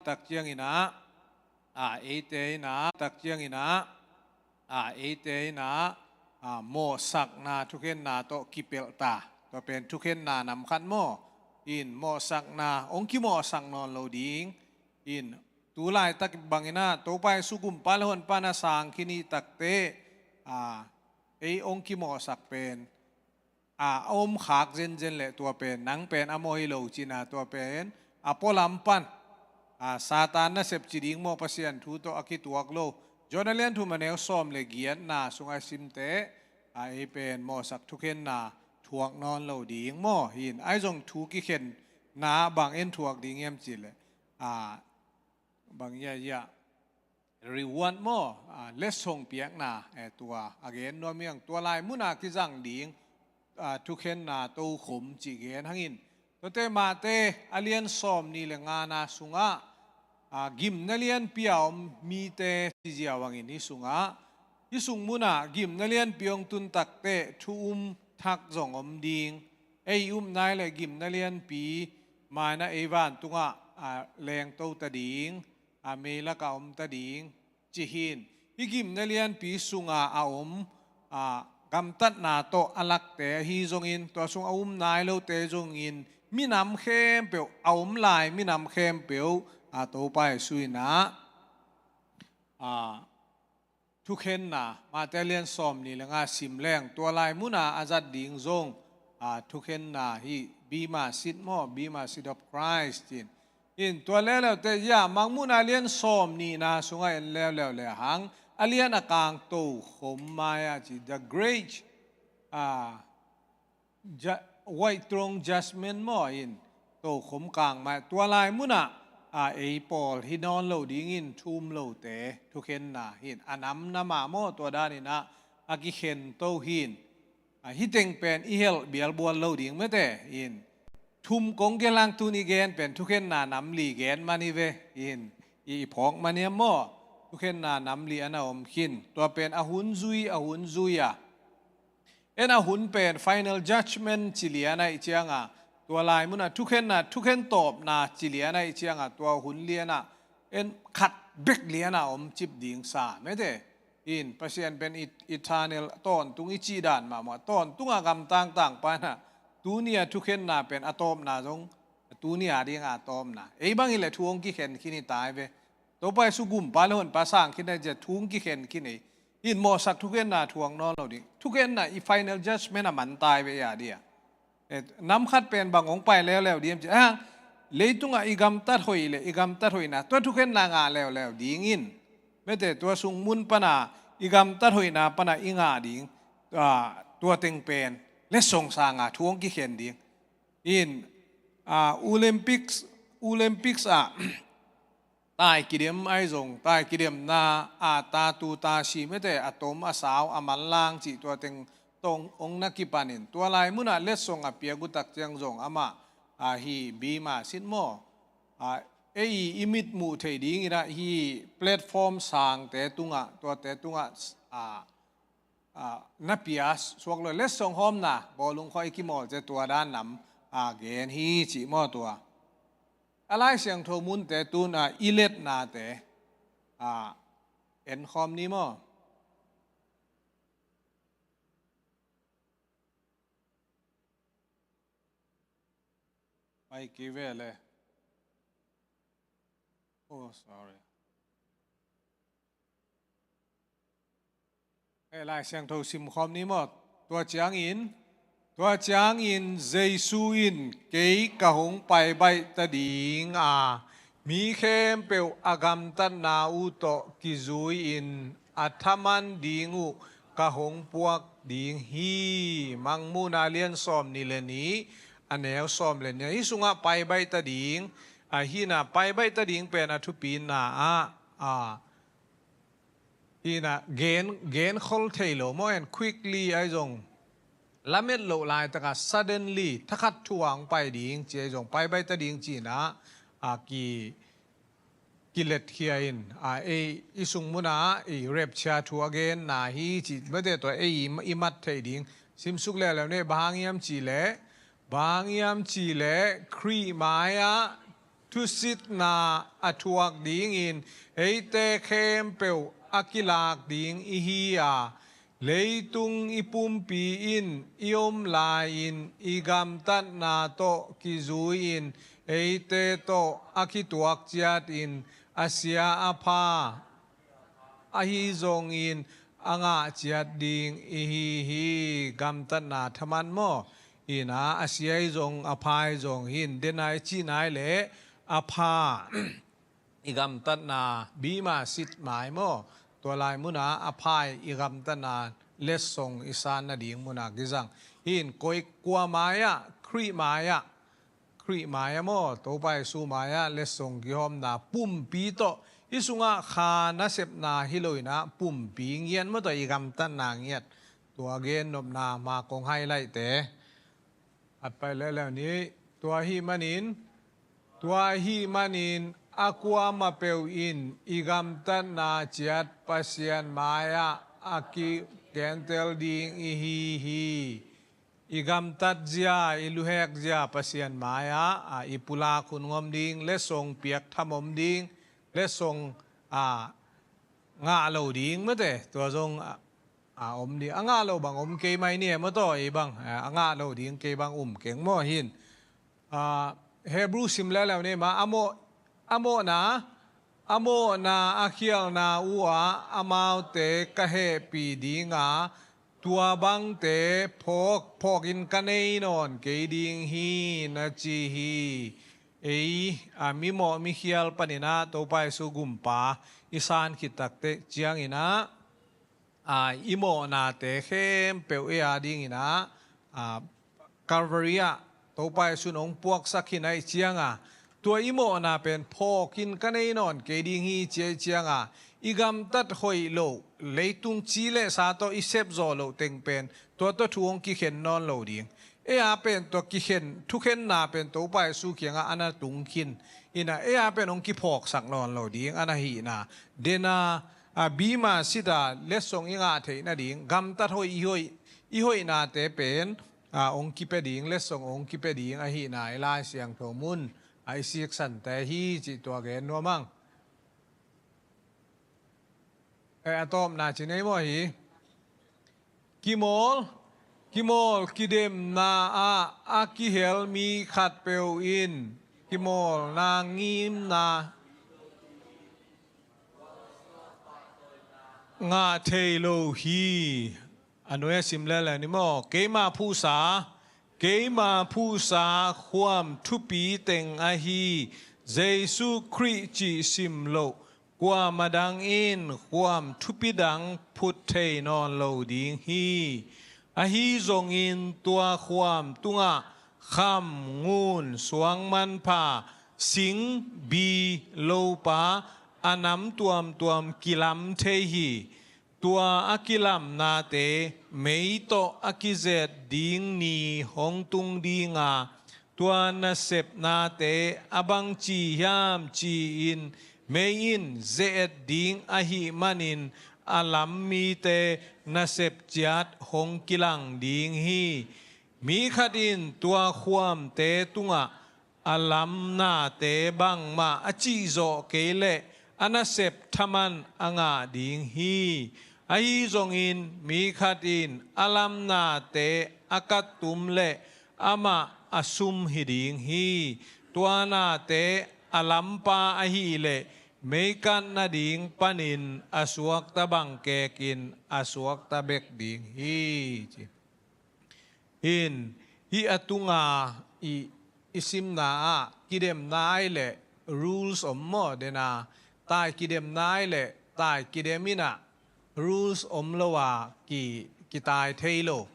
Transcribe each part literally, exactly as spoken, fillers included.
tak ciangin ah, a, eite in ah, tak ciangin ah, a, eite in ah, a, mawhsakna thukhenna tawh kipelh ta. Tua pen thukhenna nam khat maw? In mawhsakna, hong kimawhsak nawn lo ding. In tu laitak bangin ah, Topa Jesu gumpa le honpa na sang khin i takte, a, ei hong kimawhsak pen, a, a om khak zenzen leh tua pen, nang pen a mawi lo cin ah, tua pen a pualam pan, a, Satan nasep ci ding maw, Pasian thu tawh a kituak lo. John a lian thum a neu sawm le giatna sungah simte, a, ei pen mawhsak thukhenna thuak nawn lo ding maw? Hi in, ahi zong thu kikhenna bang en thuak ding hiam cih leh, a, bang ia ia reward maw, a, letsong piakna, e, tua a gen nuam hi hang. Tua lai munah kizang ding, a, thukhenna tokhom cih gen hangin, tuate Mate a lian sawm nih le ngana sungah, a, gimna lianpi a om mite ci ziau hangin, hih sungah, hih sung munah gimna lianpi hong tun takteh thu um thak zong om ding. Ei upna i leh gimna lianpi, mai-ah ei vantungah, a, lengto ta ding, a, meilak ah om ta ding, ci hi in. Hih gimna lianpi sunga a om, a, gamtatna tawh a lakte ahi zongin, tua sung a um nai lote zongin, minam khempeuh, a om lai minam khempeuh, a, Topa Jesu in ah, a, thukhenna, Mate a lian sawm nih le nga sim leng, tua lai muna a zat ding zong, a, thukhenna hi, bema seat maw, bema seat of Christ in. In tua leuleu teh, ia, Mangmuhna a lian sawm nihna sungah en leuleu le hang, a lian a kang tokhom mai-ah ci, the great, a, ju-, white throne judgment maw, in tokhom kang mai, tua lai munah, a, ei pawl hi nawn lo dingin thu um lote thukhenna hi in, a nam nam ah maw, tua danin ah a kikhento hi in. A, hih teng pen i helh bialbual lo ding mete in. Thum kong gelh hang, tuni gen pen thukhenna nam li gen man hi ve in, i, i phawk man hiam maw? Thukhenna nam li a na om khin. Tua pen a hun zui, a hun zui a. En a hun pen final judgment ci lian ahih cianga, tua lai munah thukhenna, thukhen tawpna ci lian ahih cianga, tua hun lianah en khat bek lianah om cip ding sa mete. In Pasian pen et-, eternal, tawntung i cih dan mahmah, tawntunga gamtang tangpa in ah, tuni a thukhenna pen a tawpna zong, tuni a dinga a tawpna. Ei bang hi leh thu hong kikhen khin hi ta hi ve. Topa Jesu gumpa le honpa sang khin a zia thu hong kikhen khin hi. In mawhsak thukhenna thuak nawn lo ding. Thukhenna i final judgment a man ta hi ve a dia. Eh, nam khat pen bang hong pai leuleu diam ci. Ah, leitungah i gamtat hoih le, i gamtat hoihna, tua thukhenna ngah leuleu dingin. Mete tua sung mun pana, i gamtat hoihna pana i ngah ding. Ah, tua teng pen letsong sanga thu hong kikhen ding. In, ah, Olympics, Olympics ah, tai kidem ahi zong, tai kidemna, a, ta tu ta si mete, a tom a sau, a manlang cih tua teng tawh hong na kipanin, tua lai munah letsong a piak uh tak ciang zong amah, a, hi bema seat maw? A, ei i mitmuh theih dingin ah hi platform sangte tungah, tuate tungah, a, a, na pia suak lo, letsong hawmna bawlung khawh i kimawl ciang tua dan nam, a, gen hi cih maw tua. A Lai Siangtho munte tun, a, i letnate, a, en khawm ni maw? Pai kei ve le. Oh, sorry. Eh, Lai Siangtho sim khawm ni maw? Tua ciangin, tua ciangin Jesu in, "Kei ka hong pai baih ta ding a, mi khempeuh a gamtatna uh tawh kizui-in a thaman ding uh ka hong puak ding hi." Mangmuhna lian sawm nih le nih, a neu sawm le nih. Hih sungah pai baih ta ding, a, hih na pai baih ta ding pen a thupina ah, a, Ina gen, genkhol thei lo maw, en quickly ahi zong, lamet loh laitaka suddenly, thakhat thu-a hong pai ding ci ahi zong, pai baih ta ding cihna, a, ki, kiletkhia in, a, ei, i sung muna, i rapture thu a genna hi ci, mate tua ei i, i mat theih ding. Simsuk leuleu ni, bang hang hiam cih leh, bang hang hiam cih leh, Khrih mai-ah, thusitna a thuak dingin eite khempeuh a kilak ding ihi a, leitung i pumpi in i om lai-in i gamtatna tawh kizui-in eite tawh a kituak ciatin a sia a pha ahi zongin a ngah ciat ding ihi hi. Gamtatna thaman maw? Ina a sia hi zong a pha hi zong hin dena i cih nai leh a pha i gamtatna bima sit mai maw? Tua lai muna a pha i gamtatna letsong i san nading muna kizang hin koi kua mai-ah, Khrih mai-ah, Khrih mai-ah maw, Topa Jesu mai-ah letsong kihawmna pumpi tawh i sungah kha nasepna hi lo inah pumpi ngiat maw tawh i gamtatna ngiat. Tua gennopna ma kong highlight-te at pai leuleu ni. Tua ahih manin, tua ahih manin a kuamah peuh in i gamtatna ciat Pasian mai-ah a kigentel ding ihi hi. I gamtat zia, i luhek zia Pasian mai-ah a i pulak hun ngom ding, letsong piak tham om ding, letsong a ngah lo ding mate, tua zong a, a om ding. A ngah lo bang om kei mai ni e maw tawh, ei bang a ngah lo ding kei bang um keng maw hin. A, Hebrew sim leuleu ni ma, a mawh, a mawhna, a mawhna a khialhna uh ah amaute ka hehpih dinga, tua bangte phawk, phawkin ka nei nawn kei ding hi na ci hi. Ei a mimawh mikhial paninah Topa Jesu gumpa i san khit takte cianginah a, i mawhnate khempeuh ei a dinginah a, Calvary ah Topa Jesu in hong puaksak hi na i cianga, tua i mawhna pen phawkin ka nei nawn kei ding hi cia i cianga, i gamtat hoih loh, leitung ci le sa tawh i sepzawh loh teng pen tua tawh thu hong kikhen nawn lo ding. Ei a pen tua kikhen, thukhenna pen Topa Jesu kiangah a na tung khin. Ina ei a pen hong kiphawksak nawn lo ding a na hihna. Dena a, bima sita letsong i ngah theih nading, gamtat hoih i hoih, i hoihnate pen a, hong kipia ding, letsong hong kipia ding ahihna i Lai Siangtho mun a i siksante hi cih tua gen nuam ang. E, a tawpna ci nei maw hi. Kimawl, kimawl kidemna ah a kihel mi khatpeuh in kimawlna ngimna ngah thei lo hi. A nuai a sim leuleu ni maw. Keima phuhsa, keima phuhsa khuam thupi teng ahi Jesu Khrih cih sim loh kuamah dang in khuam thupi dang phut thei nawn lo ding hi. Ahi zongin tua khuam tungah kham, ngun, suang manpha, sing, bi, lopa a nam tuamtuam kilam thei hi. Tua a kilamnate mei tawh a kizet ding ni hong tung dinga, tua nasepnate a bangci hiam ci-in mei in ze-et ding ahih manin a lam mite nasep ciat hong kilang ding hi. Mi khat in tua khuamte tungah a lamnate bangmah a cihzawh kei leh a nasep thaman a ngah ding hi. Ahi zongin mi khat in a lamnate a kattum leh amah a sum hi ding hi. Tua nate a lampa ahileh meikat nading panin a suakta bang kekin a suakta bek ding hi. In, hih a tunga i, i simna ah kidemna ai leh rules om maw, dena tai kidemna ai leh tai kidem inah rules om lo a ki, kitai thei lo.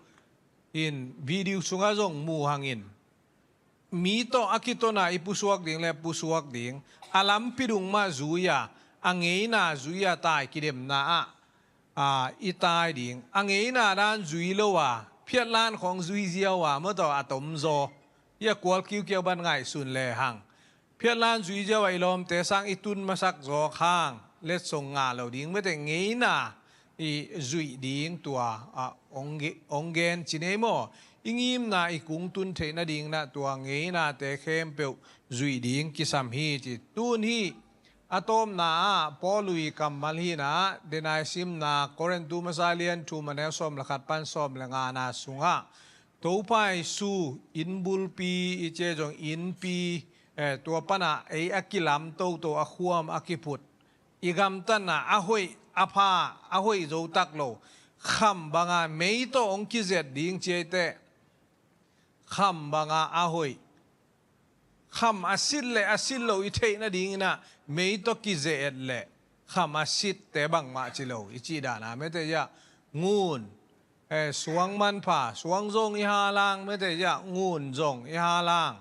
In video sungah zong mu hangin mi tawh a kitona i pusuak ding le pusuak ding a lampi dung mah zui a, a ngeina zui a tai kidemna ah a, i tai ding. A ngeina dan zui lo a, phiatlan khong zui ziau a, maw tawh a tomzaw. Hih a kual kiukiau ban ngaihsun lehang. Phiatlan zui ziau a i lawmte sang i tun masak zawk hang letsong ngah lo ding. Mete ngeina i zuih ding tua a, ong ge-, ong gen ci nei maw? I ngimna i kungtun theih nading na tua ngeinate khempeuh zuih ding kisam hi ci. Tun hih a tawpna ah Paul ii kammal hi-in ah, denai simna Korintu masa lian thum a neu sawm le khat pan sawm le ngana sungah Topa Jesu inn bulpi i ci zong innpi, eh, tua panah ei a kilam toto a khuam a kiphut i gamtatna a hoih a pha a hoih zo tak lo kham banga mei tawh hong kizet ding ci ei teh kham banga a hoih. Kham a sit le a sit lo i theih nadingin ah mei tawh kizet le kham a sitte bangmah ci lo i cih dan a mete ia ngun, eh, suang manpha, suang zong i halang mete ia ngun zong i halang.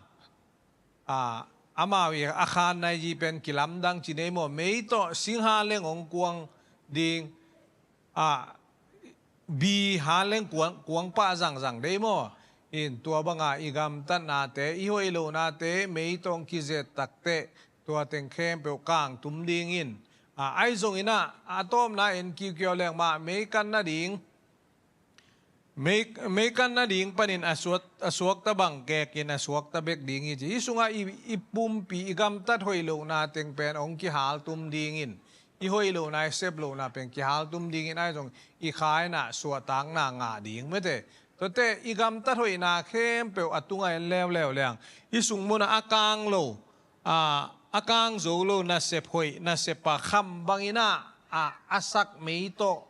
Ah, amau i a khan nai ji pen kilamdang ci nei maw, mei tawh singha leng hong kuang ding. Ah, bi ha leng kuang, kuang pah zangzang dei maw. In tua banga i gamtatnate, i hoih lohnate mei tawh hong kizet tak teh tua teng khempeuh kangtum dingin. Ah, ahi zongin ah a tawpna en kiukiau leng mah mei kan nading, mei, mei kan nading panin a suak, a suakta bang kekin a suakta bek ding hi ci. Hih sungah i, i pumpi i gamtat hoih lohna teng pen hong kihaltum dingin, i hoih lohna i sep lohna pen kihaltum dingin ahi zong i kha in ah suahtakna ngah ding mete. Tuate i gamtat hoihna khempeuh a tungah en leuleu leng hih sung munah a kang lo, a, a kang zo lo nasep hoih, nasep a kham bangin ah a, a sak mei tawh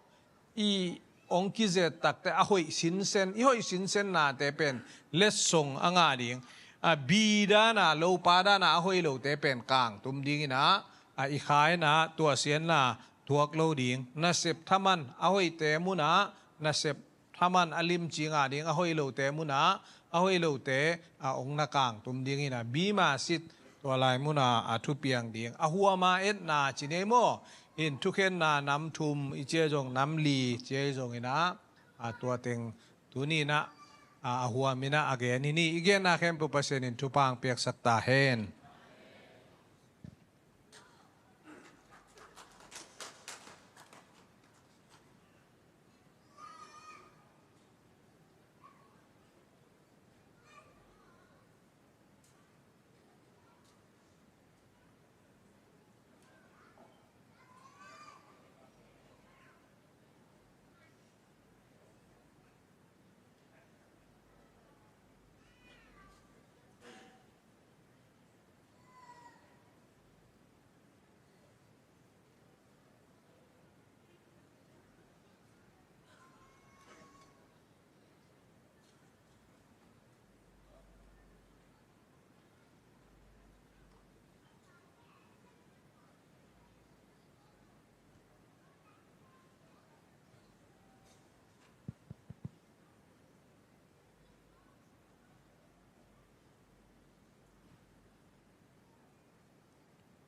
i hong kizet tak teh a hoih sinsen, i hoih sinsennate pen letsong a ngah ding. A, bi dan a, lopa dan a a hoih lote pen kangtum dingin ah, a, i kha in ah tua sianna tuak lo ding. Nasep thaman a hoihte munah nasep thaman a limci ngah ding, a hoih lote munah a hoih lote, a, hong na kangtum dingin ah bima sit tua lai munah a thupiang ding. A huama etna ci nei maw. In thukhenna nam thum i ci a zong nam li ci a zongin ah, a, tua teng tuni in ah, a, a huamin ah a gen hi ni. I genna khempeuh Pasian in thupha hong piaksak ta hen.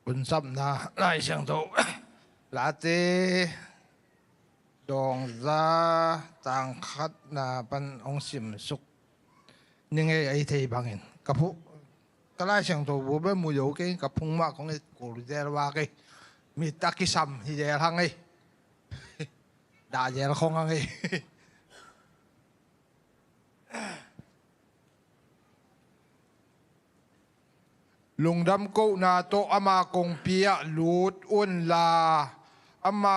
Hun sapna Lai Siangtho Late dawngza tang khatna pan hong simsuk ni ngei a i thei bangin ka phu, ka Lai Siangtho bu bel mu zo kei, ka phung mah kong i kul zel va kei. Mit a kisam hi zel hang ei. Dah zel khong hang ei. Lungdam kohna tawh ama kongpi ah lut unla, ama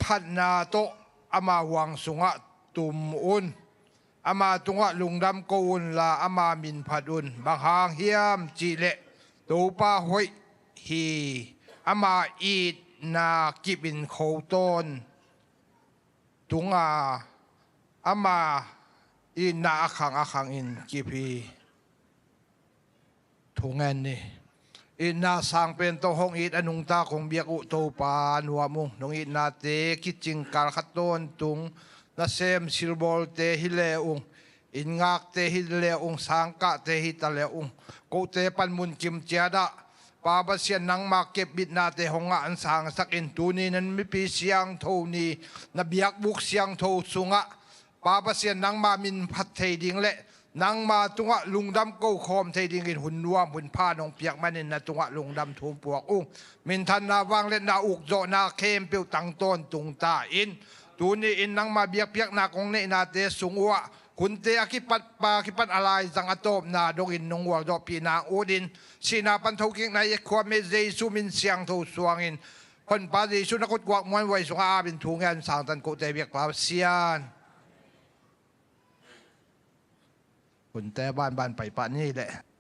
phatna tawh ama huang sungah tum un. Ama tungah lungdam ko unla, ama min phat un. Bang hang hiam cihleh Topa hoih hi. Ama itna kip in kho tawn tunga, ama itna a khang a khang in kip hi. Thungen ni. Itna sang pen tawh hong it a nungta kong biak uh Topa nuam ung. Nong itnate kicingkal kha tawntung. Nasem silbawlte hi le ung. Inn ngakte hi le ung, sangkahte hi ta le ung, kote pan mun kim ciat ah Pa Pasian nangma kepbitnate hong ngah an sangsak in, tuni nan mipi siangtho ni, na biakbuk siangtho sungah Pa Pasian nangma min phat thei ding le nangma tungah lungdam ko khawm thei dingin hun nuam hun pha nong piak manin na tungah lungdam thu puak ung. Minthanna, vangliatna, ukzawhna khempeuh tang tawntung ta in, tuni in nangma biakpiakna kong neihnate sung uhah Hunte a kipat pa, kipat a laizang a tawpna dongin nong gualzawhpihna utin, sihna pan thokikna i et khuam hi. Jesu min siangtho suangin, Honpa Jesu na khutguak muanhuai sungah a apin thu ngen sangtan kohte biak Pa Pasian. Hunte banban pai pah ni leh.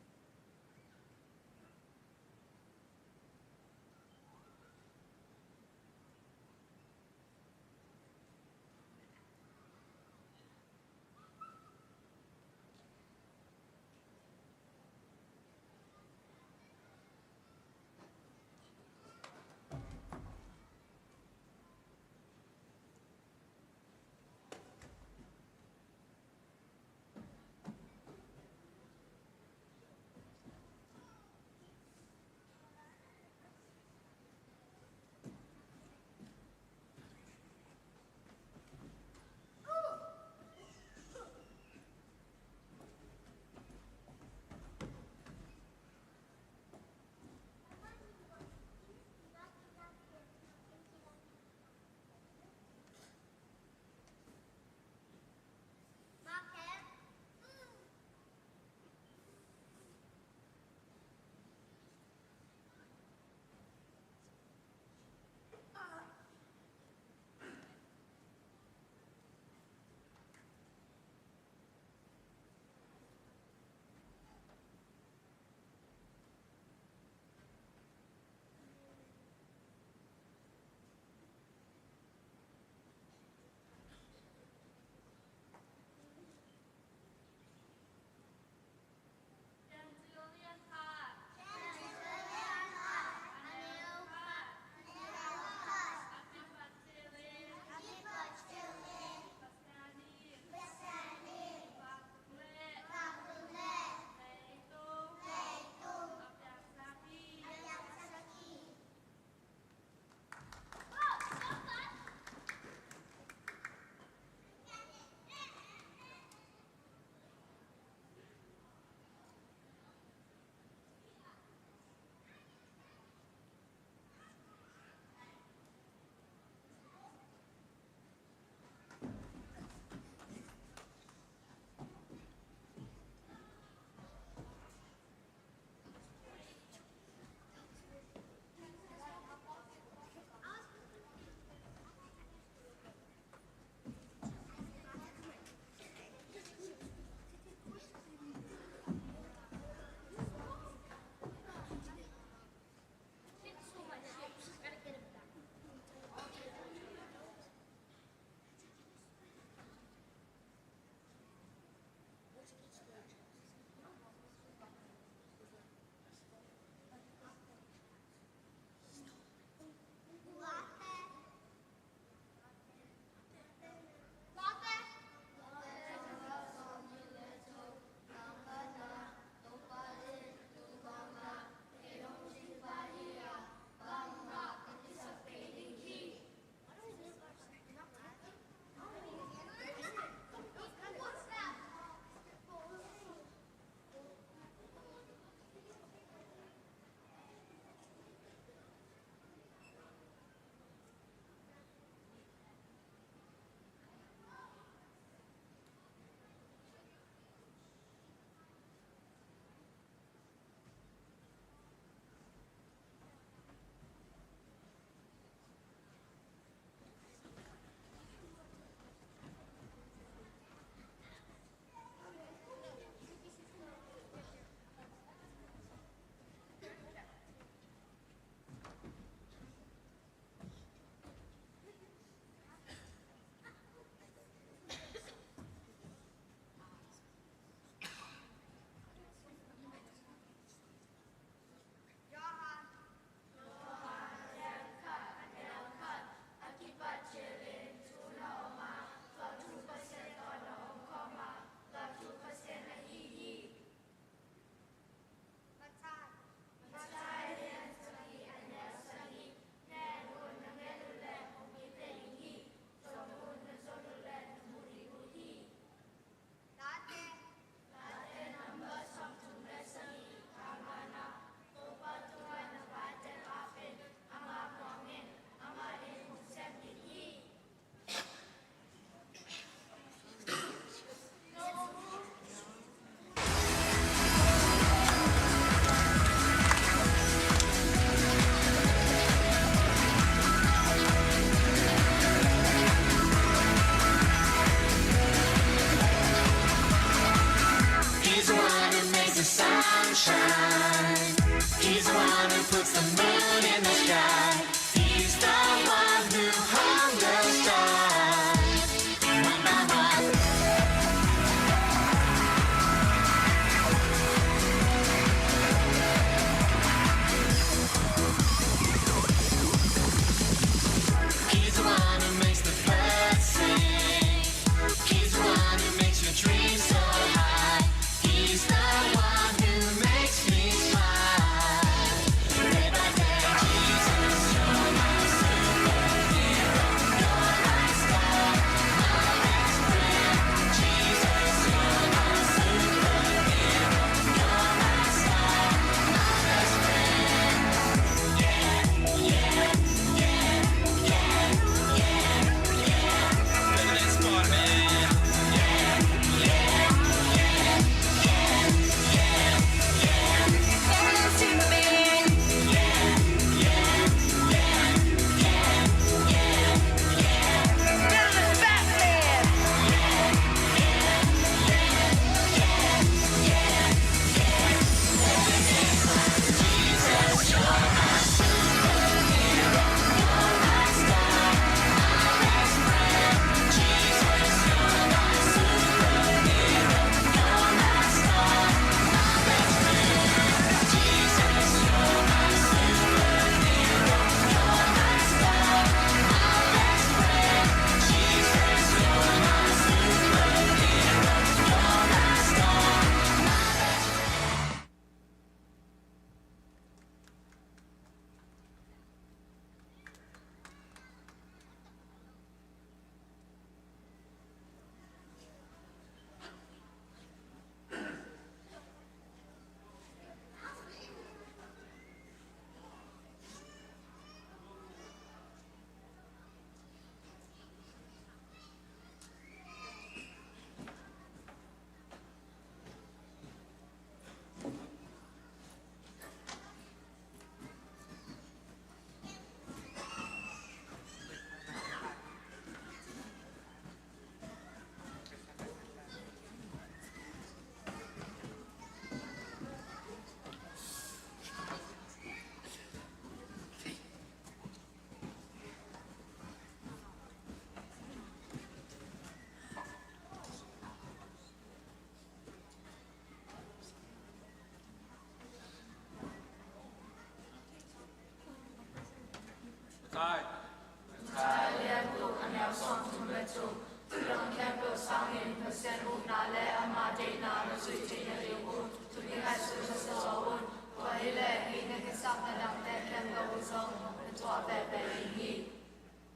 Matthai a lian guk, a neu sawmthum le thum. Thu dang khempeuh sangin Pasian upna le ama deihna na zuih theih nading un thu kingaihsun masa zaw un. Tua hileh hih na kisapna dangte khempeuh uh zong na tuah veve ding hi.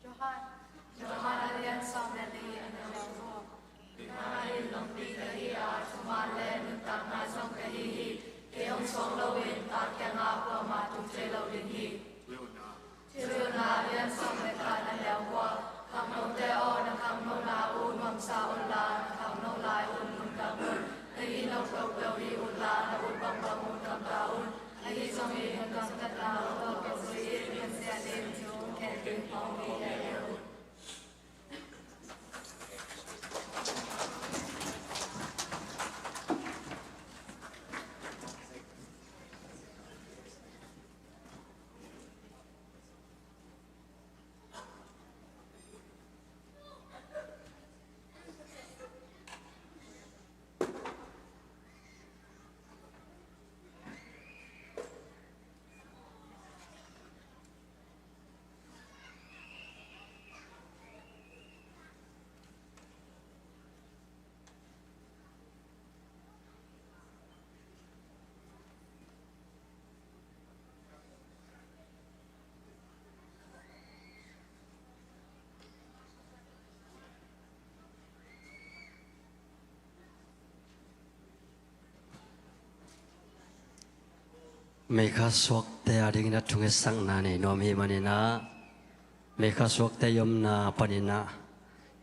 Johan, Johan a lian sawm le li, a neu sawm. Nang in lungpi ka hi a, thuman le nuntakna zong ka hi hi. Kei hong suang loin Pa kiangah kuamah tung thei lo ding hi. Thilhilhna a lian sawm le khat, a neu kua. Khangnote aw, na khangnona uh nuamsa unla, na khangno lai un lungdam un. Na hih nop peuhpeuh hih unla, na ut bangbang uh gamta un. Ahi zongin na gamtatna uh tawh peuh zui in, Pasian in thu hong khen ding hong hi lel un. Meikha suakte adingin a thungetsakna nei nuam hi maninah, meikha suakte i omna paninah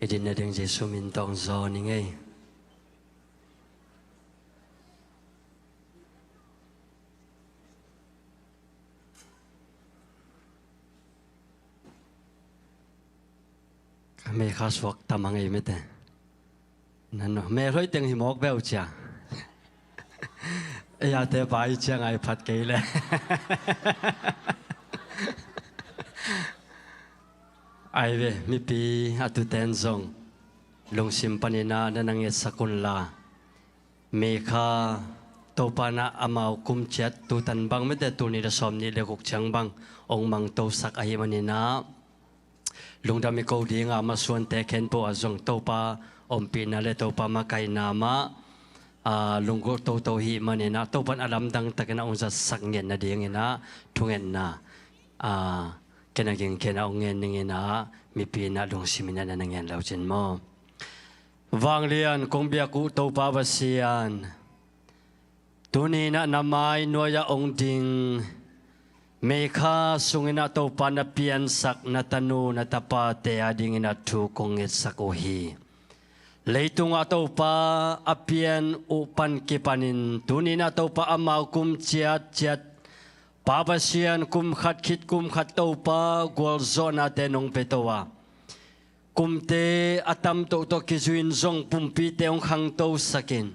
i din nading Jesu min tawng zaw ni ngei. Meikha suak tam a ngei mete. Nan no, me hloi teng hi mawk beu cia. Ei ate pai cia ngai phat kei le. Ai ve, mipi a tuten zong lungsim paninah na na ngetsak unla. Meikha Topa inah amau kum ciat tutan bang mete tul nih le sawm nih le guk ciang bang ong mangtosak ahi maninah, lungdam i ko dinga masuante khempeuh ah zong Topa ompihna le Topa makaihna mah a lunggulh toto hi maninah, Topa in a lamdang takinah ong zatsak ngen nadinginah thungetna a kena gingkhenah ong ngen ninginah mipi inah lungsim inah na na ngen lo cin maw? Vanglian kong biak uh Topa Pasian, tuni inah na mai nuai-ah ong ding meikha sunginah Topa na piansak na tanu na tapate adinginah thu kong ngetsak uh hi. Leitungah Topa a pian uh pan kipanin tuni inah Topa amau kum ciatciat Pa Pasian, kum khat khit kum khat Topa gualzawhnate nong pia to a, kumte a tamtoh tawh kizuin zong pumpite hong khangtosakin,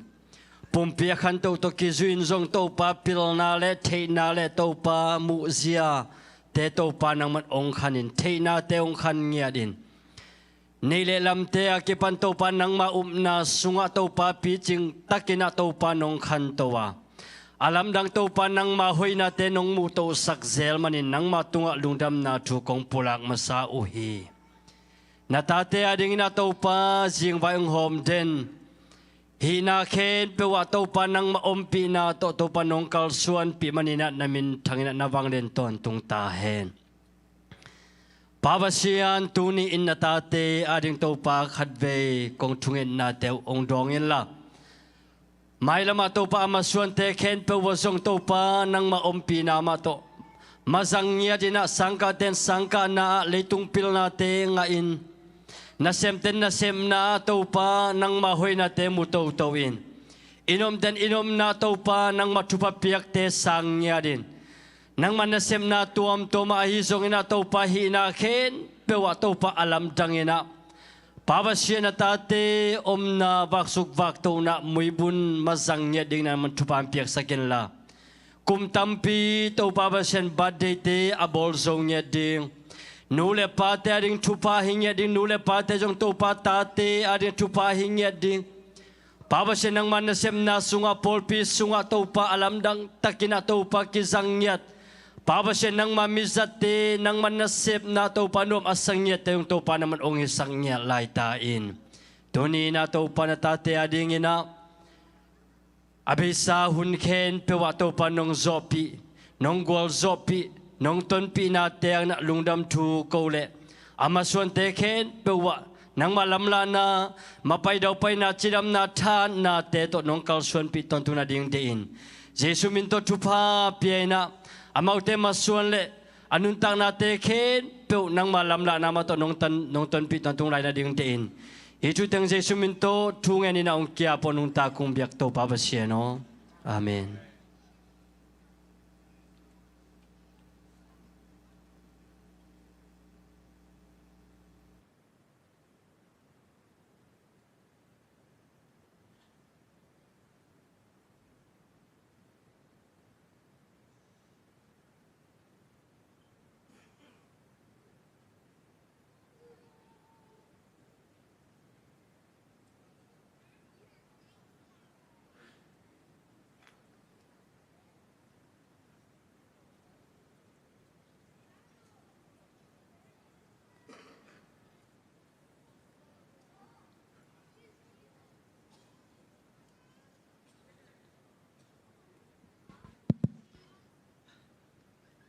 pumpi a khantoh tawh kizuin zong Topa pilna le theihna le Topa muhziate Topa nangman hong khanin, theihnate hong khan ngiatin, neih le lamte a kipan Topa nangma upna sungah Topa picing takinah Topa nong khanto a, a lamdang Topa nangma hoihnate nong muhtohsak zel manin nangma tungah lungdamna thu kong pulak masa uh hi. Na tate adinginah Topa zingvai ong hawm den hihna khempeuh ah Topa nangma ompihna tawh Topa nong kalsuanpih maninah na minthanginah na vanglian tawntung ta hen. Pa Pasian, tuni in na tate ading Topa khatvei kong thungetnate uh ong dawng inla, mailamah Topa a masuante khempeuh uh zong Topa nangma ompihna mah tawh mazang ngiatinah sangkahten sangkahna ah leitung pilnate ngahin, nasemten nasemna ah Topa nangma hoihnate mu toto in, i nomten i nomna Topa nangma thupha piakte sang ngiatin, nangma nasepna tuamtuam ah ahi zonginah Topa hihna khempeuh ah Topa a lamdanginah Pa Pasian, na tate omna vaksuk vaktohna muibun mazang ngiat ding nangman thupha piaksak inla, kum tampi Topa Pasian birthday-te a bawl zo ngiat ding, nu le pate ading thupha hi ngiat ding, nu le pate zong Topa tate ading thupha hi ngiat ding. Pa Pasian, nangma nasepna sungah, pawlpi sungah Topa a lamdang takinah Topa kizang ngiat, Pa Pasian, nangma mizatte, nangma nasepna Topa nuam a sa ngiatte zong Topa nangman hong hisak ngiat lai ta in. Tuni-in ah Topa na tate adingin ah a beisa hun khempeuh ah Topa nong zawhpih, nong gualzawhpih, nong tonpihna teng ah lungdam thu ko leh a masuante khempeuh ah nangma lamlahna, mapai daupaina, cidamna, thahatnate tawh nong kalsuanpih tawntung nading deih in Jesu min tawh thupha pia in ah amaute masuan leh a nuntaknate khempeuh nangma lamlahna mah tawh nong tan, nong tonpih tawntung lai nading deih in hih thu teng Jesu min tawh thu ngen in ah hong ki-ap aw. Nuntak kong biak Topa Pasian aw. Amen.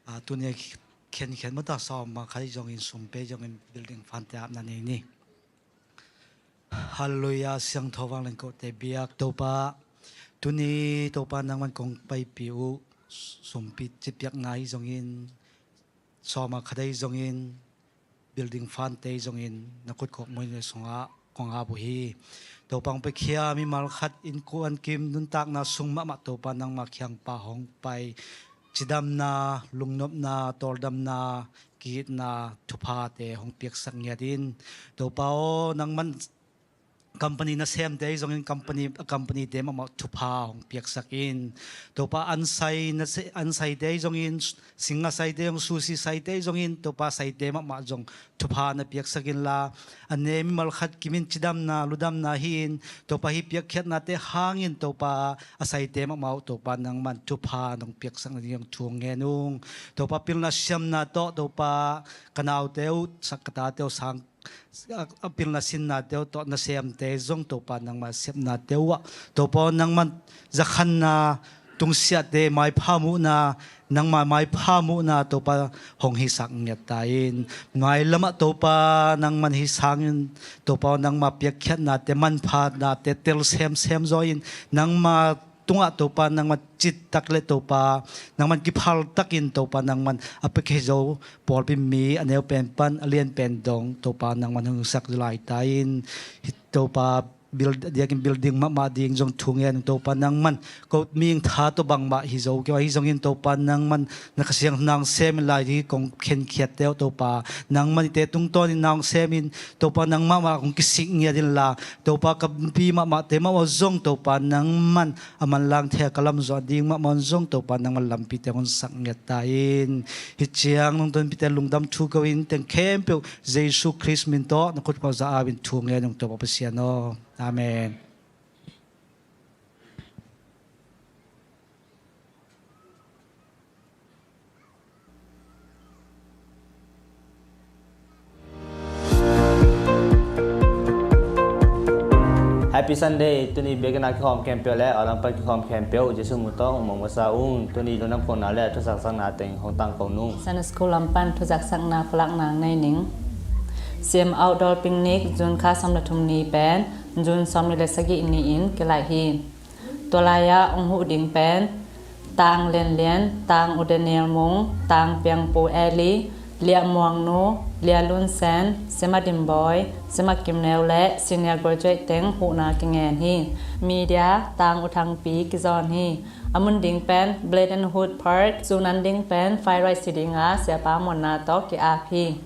A, tuni a khenkhat mah ta sawm a khat zongin, sum pia zongin building fund te apna nei ni. Halleluiah, siangtho vanglian kote biak Topa. Tuni Topa nangman kong paipih uh, sumpi cipiakna hi zongin, sawm a khat hi zongin, building fund te hi zongin, na khut khawk muina sungah kong ap uh hi. Topa hong piakhia mimal khat innkuan kim nuntakna sung mahmah Topa nangma kiangpa hong pai, cidamna, lungnopna, tawldamna, ki-itna, thuphate hong piaksak ngiat in. Topa aw, nangman company nasemte hi zongin company, a company te mahmah thupha hong piaksak in. Topa an sai nase-, an saite hi zongin, sing a saite zong, sushi saite hi zongin, Topa saite mahmah zong thupha na piaksak inla, a ne mimal khat kimin cidamna, ludamna hi in, Topa hih piakkhiatnate hangin Topa a saite mahmah uh Topa nangman thupha nong piaksak nading thu ngen ung. Topa pilna siamna tawh Topa ka naute uh, sak ka tate uh sang a, a pilna sinnate uh tawh nasemte zong Topa nangma sepnate uh ah Topa nangman zakhanna, tungsiahte maipha muhna, nangma maipha muhna Topa hong hisak ngiat ta in. Mailamah Topa nangman hih sangin Topa nangma piakkhiatnate, manphanate tel semsem zaw in, nangma tungah Topa nangman cittak le Topa nangman kiphaltakin Topa nangman a piakhia zo pawlpi mi a neu pen pan a lian pen dong Topa nangman hong sak lai ta in. Hih Topa build-, diakin building mahmah ding zong thu ngen Topa nangman ko ming tha tawh bangmah hi zo kei uh hi zongin Topa nangman na Kha Siangtho na hong sem in lai hi kong khenkhiatte uh Topa nangman ite tungtawnin na hong sem in Topa nangmah mah kong kisik ngiat inla Topa ka pi mahmahte mahmah zong Topa nangman a manlang thei a ka lamzuan ding mahmah zong Topa nangman lampite hong sak ngiat ta in. Hih ciang nong tonpite lungdam thu ko in teng khempeuh Jesu Khrist min tawh na khut khuak za au in thu ngen ung Topa Pasian aw. Amen. Happy Sunday. Tuni biakinn ah kikhawm khempeuh le a lampan kikhawm khempeuh Jesu min tawh mong masa ung. Tuni lungdam kohna le thuzaksakna teng hong tangko nung. Sunday School lampan thuzaksakna pulakna nei ning. Siam Outdoor Picnic June kha sawm le thum ni pen June sawm ni le sagih ni-in kilaih hi. Tua lai-ah hong huh ding pen Tang Lian Lian, Tang U Daniel Mung, Tang Piang Pu Eli, Liah Muang Nu, Liah Lun Sen, Sema Dim Bawi, Sema Kim Neu le senior graduate teng huhna kingen hi. Media Tang U Thang Pi kizawn hi. A mun ding pen Blade and Hood Park, sunan ding pen Fire Rice hi ding a, siapa muanna tawh ki-ap hi.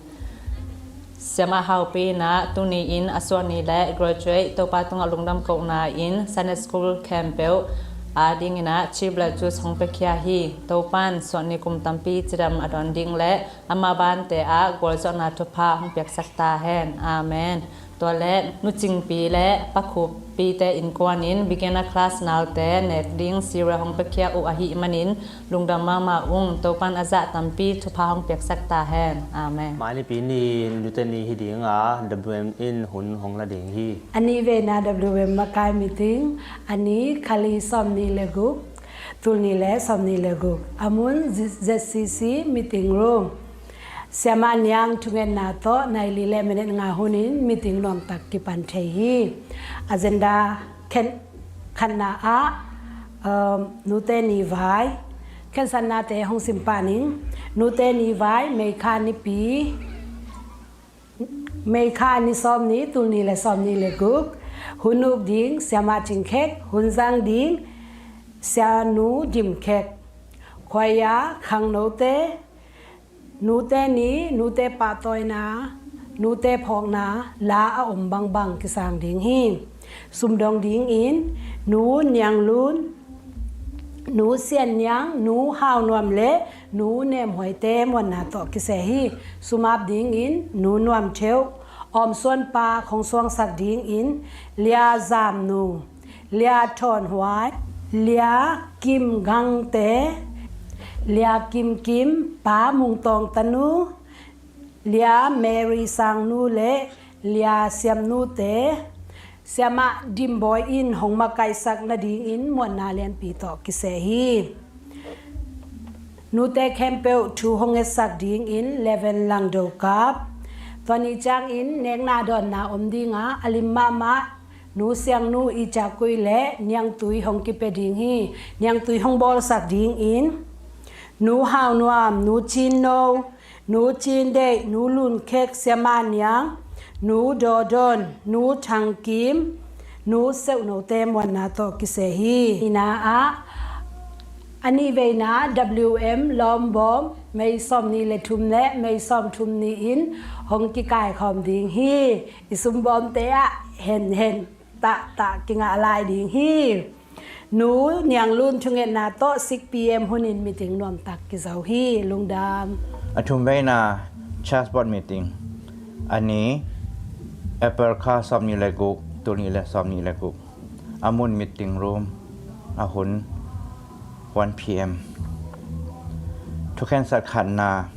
Siamah Haupi in ah tuni in a suahni le graduate Topa tungah lungdam kohna in Sunday School khempeuh adingin ah chip le juice hong piakhia hi. Topa in suahni kum tampi cidam a dawn ding le ama bante ah gualzawhna thupha hong piaksak ta hen. Amen. Tua le Nu Cingpi le Pa Khuppite innkuan in beginner class naute nek ding serial hong piakhia uh ahih manin lungdam mahmah ung. Topan a zah tampi thupha hong piaksak ta hen. Amen. Mai nipi ni nute ni hi ding a, W M in hun hong la ding hi. A nih veina W M makai meeting, a ni kha li sawmnih le guk, tul nih le sawmnih le guk. A mun Z-, Z C C meeting room. Siamah Niang thungetna tawh nai li le minute nga hunin meeting nuamtak kipan thei hi. Agenda khen-, khatna ah, um, nute ni vai khensatnate hong sim pah ning. Nute ni vai May kha nipi, May kha ni sawmnih, tul nih le sawmnih le guk. Hun uk ding Siamah Cing Khek, hun zang ding Sianu Dim Khek. Khuaia khangnote, nute ni, nute pahtawina, nute phawkna la a om bangbang kisang ding hi. Sumdong dingin Nu Niang Lun, Nu Sian Niang, Nu Hau Nuam le Nu Nem Huaite muanna tawh kiseh hi. Sum ap dingin Nu Nuam Theuh, awmsuanpa khong suangsak dingin Lia Zam Nu, Lia Thawn Huai, Lia Kim Gangte, Lia Kim Kim, Pa Mung Tawng Tanu, Lia Mary Sang Nu le Lia Siam Nute, Siamah Dim Bawi in hong makaihsak nadingin muanna lianpi tawh kiseh hi. Nute khempeuh thu hong ngetsak dingin Reverend Lang Do Kap. Tua ni ciangin nekna dawnna om ding a, a lim mahmah Nu Siang Nu Ih Ciah Kuih le Niangtui hong kipia ding hi. Niangtui hong bawlsak dingin Nu Hau Nuam, Nu Cin No, Nu Cin Deih, Nu Lun Khek, Siamah Niang, Nu Daw Dawn, Nu Thang Kim, Nu Seuh Note muanna tawh kiseh hi. Nihna ah, a nih veina W M lawmbawm, May sawmnih le thum le May sawmthum ni-in hong kikaikhawm ding hi. I sumbawmte ah henhen tahtah kingah lai ding hi. Nu Niang Lun thungetna tawh six P M hunin meeting nuamtak kizo hi. Lungdam. A thum veina Church Board meeting. A ni April kha sawmnih le guk, tul nih le sawmnih le guk. A mun meeting room, a hun one P M. Thukhensat khatna,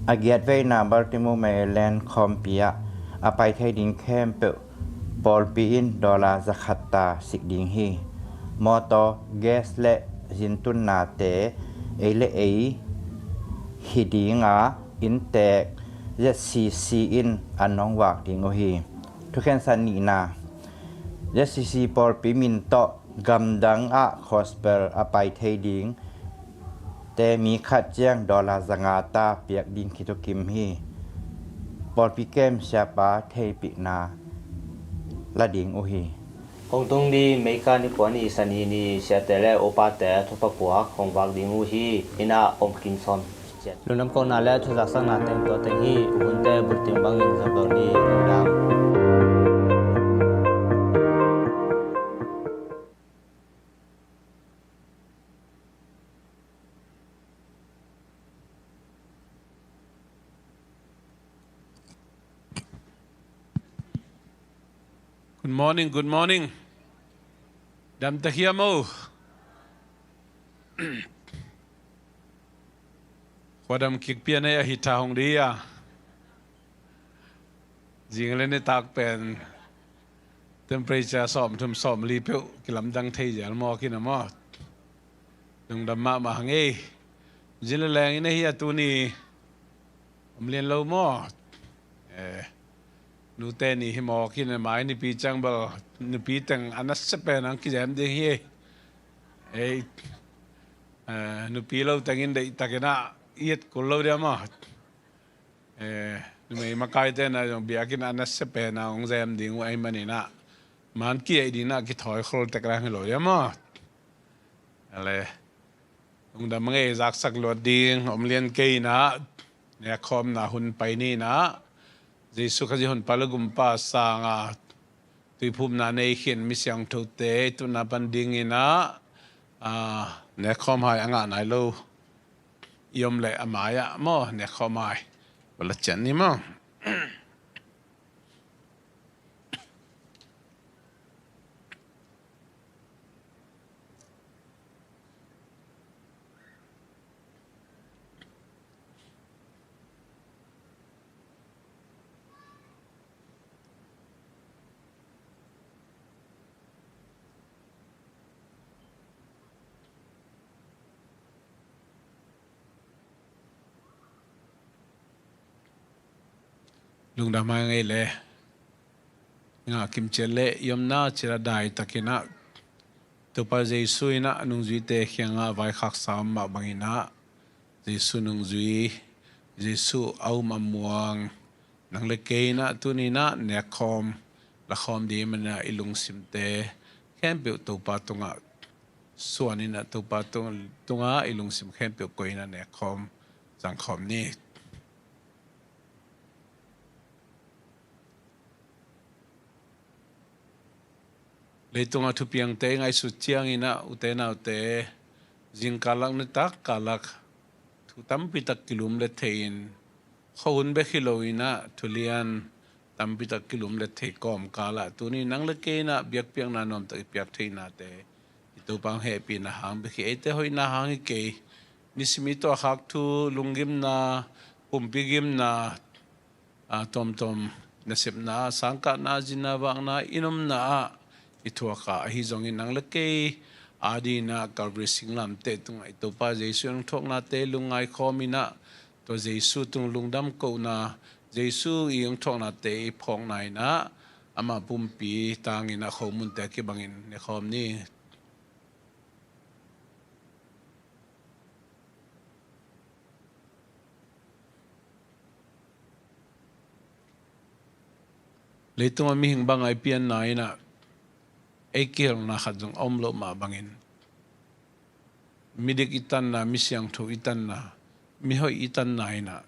a giat veina Baltimore, Maryland khawmpi ah a pai thei ding khempeuh pawlpi in dollar zakhat ta sik ding hi. Mawtaw, gas le zintunnate ei le ei hi ding a, inntek Z C C in an hong vak ding uh hi. Thukhensat nihna, Z C C pawlpi min tawh gamdang ah gospel a pai thei ding te mi khat ciang dollar zanga ta piak ding kithukim hi. Pawlpi kem siapa theihpihna la ding uh hi. Hong tung ding May kha ni kua ni, Sani ni, siate le upate thupha puak hong vak ding uh hi. Inn ah om kim sawm ciat. Lungdam kohna le thuzaksakna teng tua teng hi. Hunte bultim bangin zom lo ni. Lungdam. Good morning, good morning. Dam ta hiam o? Khuadam kik pian ei a hi tha hong di a. Zing le nitak pen temperature sawmthum sawmli peuh kilamdang thei zel maw, kina maw. Lungdam mahmah hang ei. Zin le leng in a hi a, tuni om lian lo maw. Eh, nute ni hi maw, kina mai nipi ciang bel nupi teng a nasia pen ang kizem ding hi. Eh, eh, nupi lo tengin deihtakin ah i et kul lo dia maw. Eh, numei makaite na zong biakinn a nasia pen a hong zem ding uh ahih manin ah, man ki-aih ding ah kithawi khol tek lang hi lo dia maw. Ale, lungdam a ngei zaksak luat ding om lian kei in ah, nekkhawmna hun pai ni in ah, Jesu Khazih honpa le gumpa sanga tuiphumna nei khin mi siangthote i tutna pan ding in ah, ah, nekkhawm hai a ngah nai lo i om leh a mai-ah maw, nekkhawm hai va la cian ni maw. Lungdam hang ei le. Ngah kimciat le i omna ciat ah daitakin ah Topa Jesu in ah a nungzuite kiangah vaikhaksa om mah bangin ah Jesu nungzui, Jesu a um a muang nang le kei in ah tuni in ah nekkhawm, lakhawm ding manin ah i lungsimte khempeuh Topa tungah suan in ah Topa tung, tungah i lungsim khempeuh koih in ah nekkhawm, zangkhawm ni. Leitungah thupiangte i ngaihsut ciangin ah ute naute, zingkal lak nitak kal lak thu tampi tak kilumlet thei-in, khuahun bek hi loin ah thulian tampi tak kilumlet thei kawmkal ah tuni nang le kei in ah biakpiakna nuamtak i piak theihnate i Topa hong hehpihna hang bek hi. Eite hoihna hang hi kei. Nisim i tuahkhak thu, lunggimna, pumpi gimna, a, tawmtawm nasepna, sangkahna, zinna vakna, i omna ah i thuak a, ahi zongin nang le kei adingin ah Calvary singlamteh tungah i Topa Jesu i hong thuaknate lungngai khawm in ah tua Jesu tung lungdam kohna, Jesu i hong thuaknate i phawkna in ah ama pumpi tangin ah khomunte kibangin nekhawm ni. Leitungah mihing bang a i pianna in ah ei kihelna khat zong a om loh mah bangin, midik i tanna, misiangtho i tanna, mihoih i tanna in ah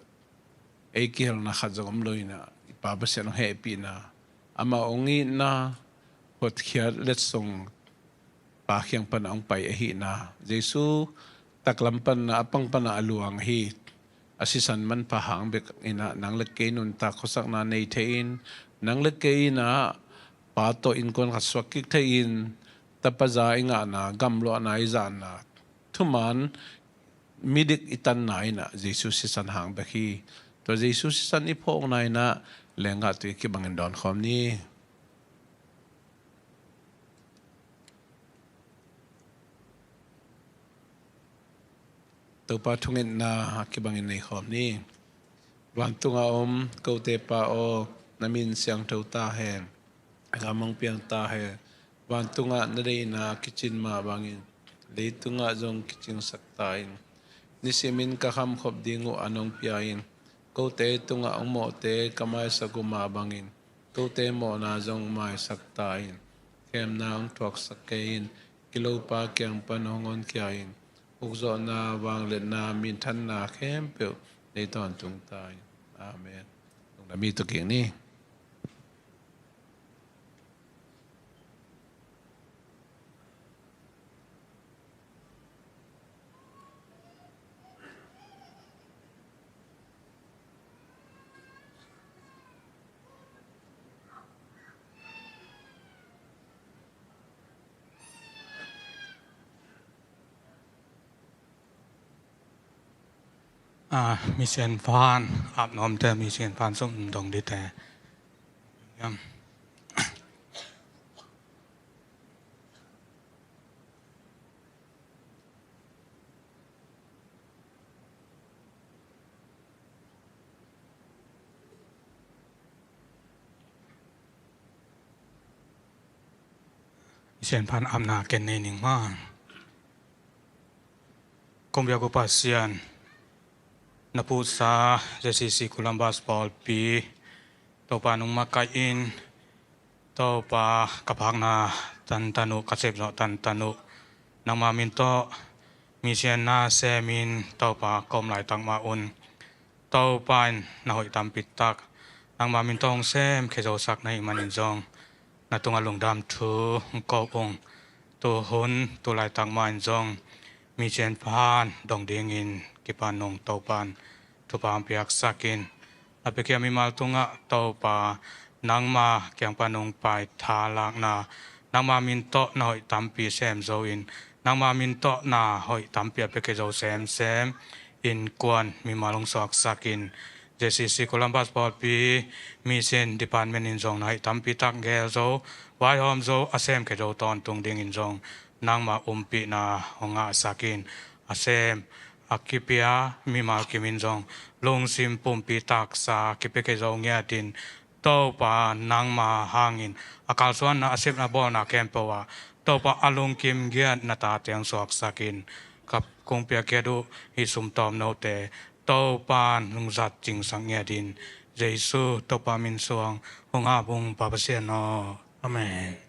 ei kihelna khat zong om lo in ah i Pa Pasian hong hehpihna, ama hong itna, hotkhiat letsong Pa kiang pan a hong pai ahihna, Jesu taklam pan a pang pan a luang ahi a sisan manpha hang bek in ah nang le kei nuntak khuasakna nei thei-in, nang le kei in ah Pa tawh innkuan khat suak kik thei-in, tapa za i ngahna, gamluahna i zahna, thuman midik i tanna in ah Jesu sisan hang bek hi. Tua Jesu sisan i phawkna in ah lenggah tui kibangin dawnkhawm ni. Topa thungetna kibangin neikhawm ni. Vantunga om kote Pa aw, na min siangtho ta hen, a gam hong piang ta hen. Vantungah na deihna kicin mah bangin leitungah zong kicingsak ta in. Nisimin ka khamkhop ding uh an hong pia in. Kote tungah hong mawhte ka maisak uh mah bangin kote mawhna zong maisak ta in. Khemna hong thuaksak kei in. Kilopa kiang pan hong honkhia in. Ukzawhna, vangliatna, minthanna khempeuh nei tawntung ta in. Amen. Lungdam hi tukik ni. A, Misian Phan, ap nuamte Misian Phan sum dong dite. Yam. Misian Phan apna ken nei ning maw. Kong biak uh Pasian, na puhsa J C C Columbus pawlpi, Topa nong makaih in, Topa ka phakna tantan uh, ka sepzawh tantan uh, nangma min tawh misianna semin Topa ka om laitak mah un Topa in na hoih tampi tak nangma min tawh hong sem khia zosak na hih manin zong na tungah lungdam thu hong ko ung. Tu hun tu laitak mah in zong Misian Phan dong dingin kipan ung. Topa in thupha hong piaksak in, na piakhia mimal tungah Topa nangma kiang pan hong pai tha lakna, nangma min tawh na hoih tampi sem zo in, nangma min tawh na hoih tampi a piakhia zo semsem innkuan mimal hong suaksak in, J C C Columbus pawlpi Mission Department in zong na hoih tampi tak gel zo, vaihawm zo, a sem khia zo tawntung dingin zong nangma umpihna hong ngahsak in, a sem kipia mimal kim in zong lungsim pumpi taksa kipia kei zo ngiatin, Topa nangma hangin a kalsuanna, a sepna, bawlna khempeuh ah Topa a lungkim giat na tate hong suaksakin, ka kong piakkhiat uh hih sum tawm note Topa nungzat cingsak ngiatin, Jesu Topa min suang hong hap ung Pa Pasian aw. Amen.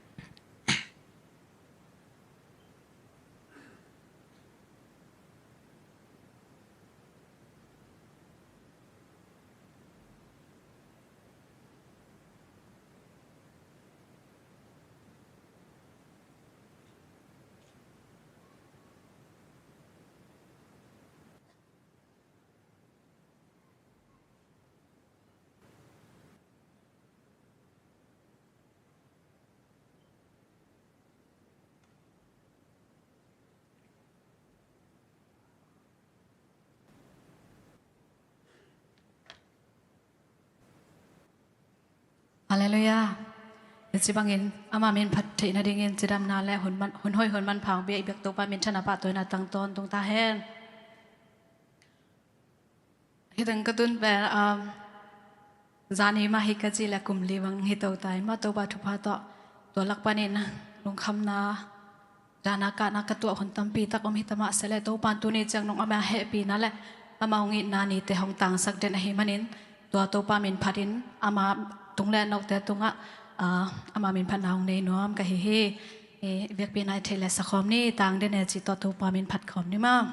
Halleluiah. Hih ci bangin ama min phat theih nadingin cidamna le hun man, hun hoih hun manpha hong pia i biak Topa min thang a pahtawina tang tawntung ta hen. Hih teng ka tun pen, um, zani mah hi ka cih leh kum li bang hi to ta in mah, Topa thupha tawh tua lak panin lungkhamna, dahna kahna ka tuah hun tampi tak om hi ta mah se leh, Topa in tuni ciang nong ama hehpihna le ama hong itna nite hong tangsak den ahih manin, tua Topa min phatin ama tung le note tungah, ah, ama min phatna hong nei nuam ka hi hi. Eh, biakpiakna i theih leh sa khawm ni, tang den e ci tawh Topa min phat khawm ni maw.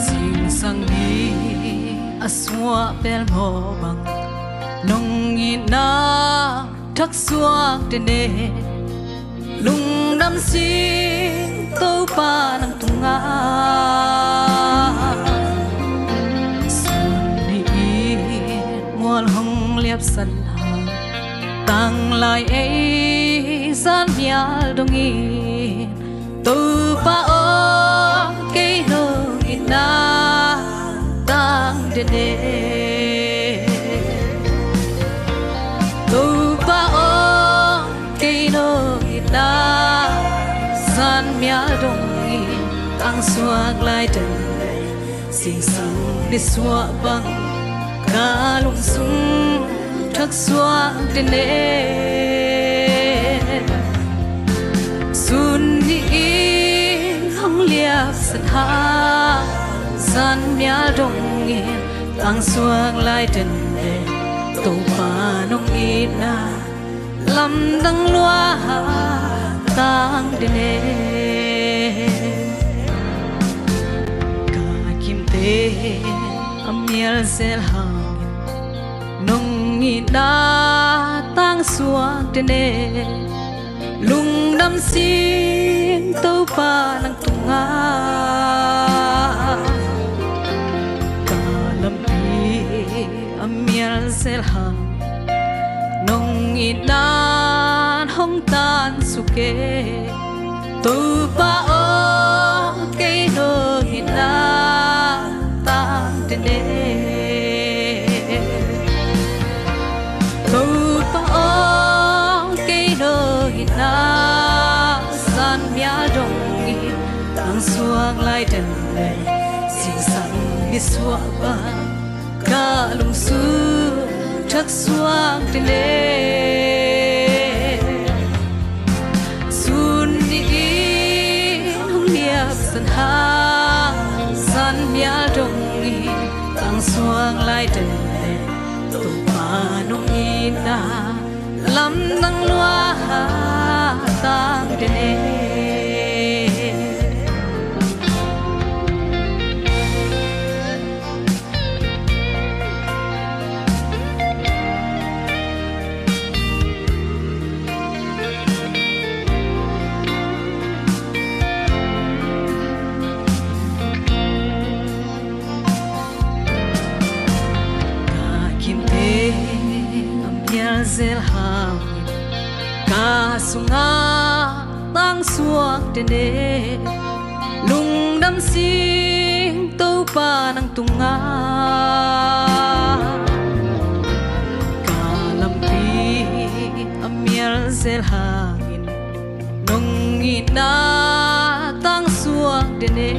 Zingsang ni a suah pelmawh bang, nong itna thaksuak den e. Lungdam sing Topa nang tungah. Sun nih in mual hong liapsan hang, tanglai ei zan mial dongin, Topa aw, kei nong itna tang den e. Topa aw, kei nong itna zan mial dongin, tangsuak lai den e. Zingsang nisuah bang ka lungsung thaksuak den e. Sun nih in hong liapsan hang, zan mial dongin, tangsuak lai den e. Topa nong itna lamdang lua tang den e. Ka kimte a mial zel hangin, nong itna tangsuak den e. Lungdam sing Topa nang tungah. Ka lampi a mial zel hang, nong itna in hong tansuk e. Topa aw, kei nong itna tang den e. Topa aw, kei nong itna zan mial dongin, tangsuak lai den e. Zingsang nisuah bang ka lungsung thaksuak den e. Sun nih in hong liapsan hang, zan mial dongin, tangsuak lai den e. Topa nong itna lamdang lua tang den e. Ka kimte a mial zel hangin, ka sunga suakte ne, lungdam sing Topa nang tungah. Ka lampi a mial zel hangin nong itna tangsuakte ne,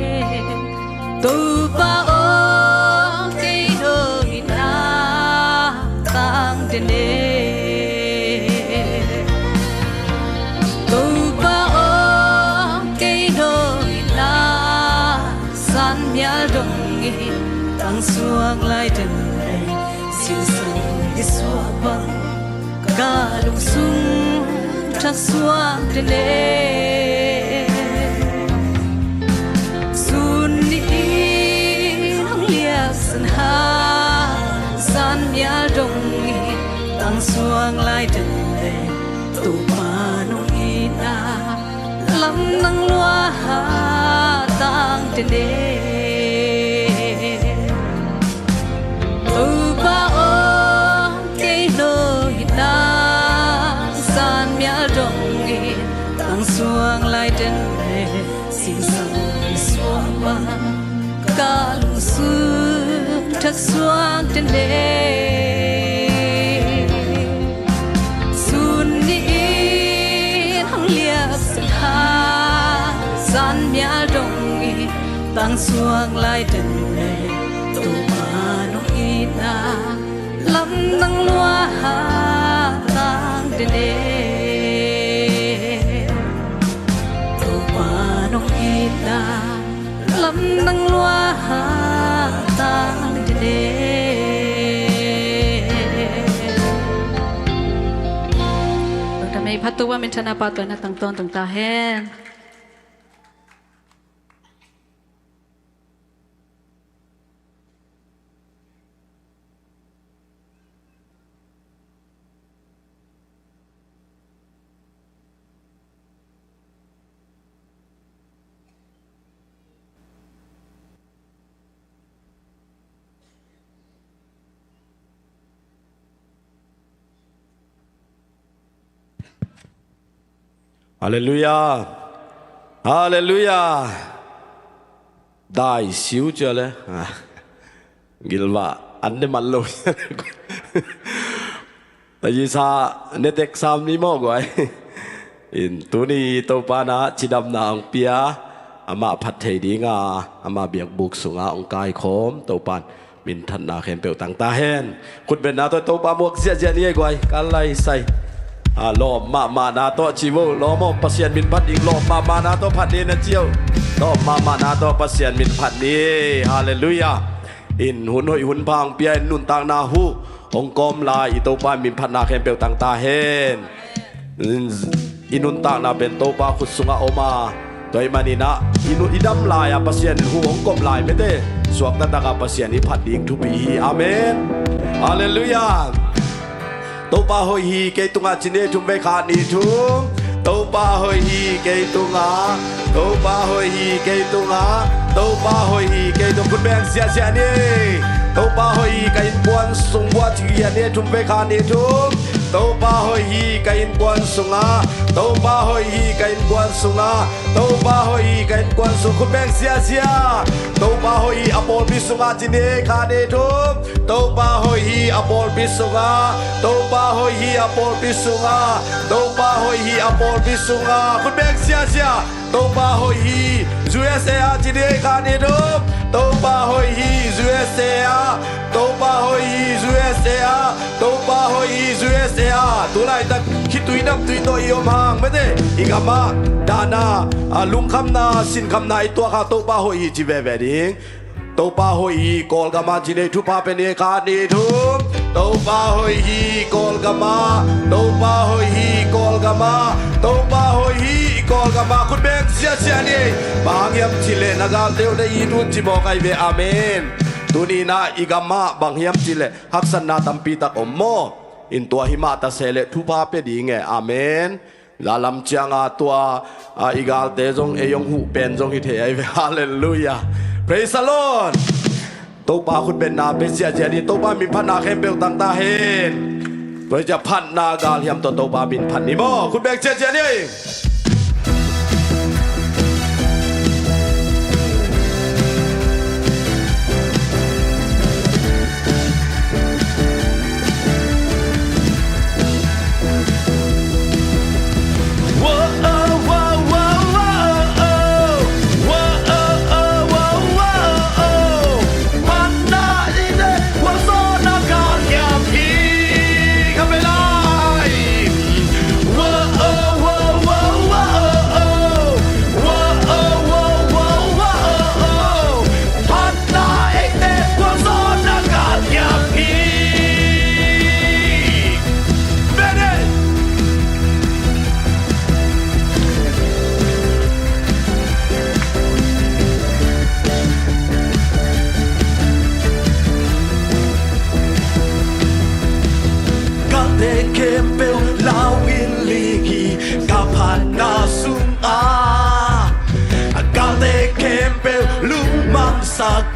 Topa aw, kei nong itna tangte ne. Topa aw, kei nong itna san mial dong in tangsuak laiten ne, sinsang i suak bang ka lungsung thaksuakte ne. Sun nih in hong liaksan hang san mial dong in tangsuak laiten ne, Topa nong itna lamdang lua hang tangte ne. Topa aw, kei nong itna san mial dong in tangsuak laiten ne, sinsang i suak bang ka lungsung thaksuakte ne. Sun nih in hong liaksan hang san mial dong in tangsuak laiten ne, Topa nong itna lamdang lua hang tangte ne. Topa nong itna lamdang lua hang tangte ne. Dr. May Phat, Topa minthanna pahtawi na tang tawntung ta hen. Halleluiah. Halleluiah. Dai siu cia le. Ah. Gilvah an de man lo. Taisa ne tek sam ni maw guai. In tuni Topa na cidamna hong pia, amah phat thei dinga, amah biakbuk sunga hong kaikhawm Topan minthanna khempeuh tang ta hen. Khutbetna tawh Topa muak ziahziah ni ei guai. Ka lai sai. A, lawm mahmahna tawh ci vo. Lawm aw, Pasian min phat ding. Lawm mahmahna tawh phat ni na ci o. Lawm mahmahna tawh Pasian min phat ni. Halleluiah. In hun hoih hun pha hong pia in nuntakna huh hong kawm lai i Topa min phatna khempeuh tang ta hen. I nuntakna pen Topa khut sungah om a, tua ahih maninah i nu-, i dam lai-a Pasian in huh hong kawm lai mete, suakta takah Pasian i phat ding thupi hi. Amen. Halleluiah. Topa hoih hi kei tungah ci ni ei, thum vei khat nih thum. Topa hoih hi kei tungah. Topa hoih hi kei tungah. Topa hoih hi kei tung. Khut beng ziahziah ni. Topa hoih hi ka innkuan sung uah ci ni ei, thum vei khat nih thum. Topa hoih hi ka innkuan sungah. Topa hoih hi ka innkuan sungah. Topa hoih hi ka innkuan sung. Khut beng ziahziah. Topa hoih hi a pawlpi sungah ci ni ei, khat nih thum. Topa hoih hi a pawlpi sungah. Topa hoih hi a pawlpi sungah. Topa hoih hi a pawlpi sungah. Khut beng ziahziah. Topa hoih hi U S A ah ci ni ei, khat nih thum. Topa hoih hi U S A ah. Topa hoih hi U S A ah. Topa hoih hi U S A ah. Tulaitak khitui namtui tawh i om hang mete, i gamah dahna, a, lungkhamna sinkhamna i tuak hang Topa hoih hi ci veve ding. Topa hoih hi Kawlgamah ci ni ei, thupha pia ni ei, khat nih thum. Topa hoih hi Kawlgamah. Topa hoih hi Kawlgamah. Topa hoih hi Kawlgamah. Khut beng ziahziah ni ei. Bang hang hiam cih leh na galte uh na it un ci mawk ai ve. Amen. Tuni-in ah i gamah bang hiam cih leh haksatna tampi tak om maw? In tua hi mah ta se leh thupha pia ding e. Amen. Zalam cianga tua, a, i galte zong ei hong huh pen zong hi thei ai ve. Halleluiah. Praise the Lord. Topa khutbetna pia ziahziah ni. Topa min phatna khempeuh tang ta hen. Tua hi ciah phatna galhiam tawh Topa min phat ni maw? Khut beng ziahziah ni.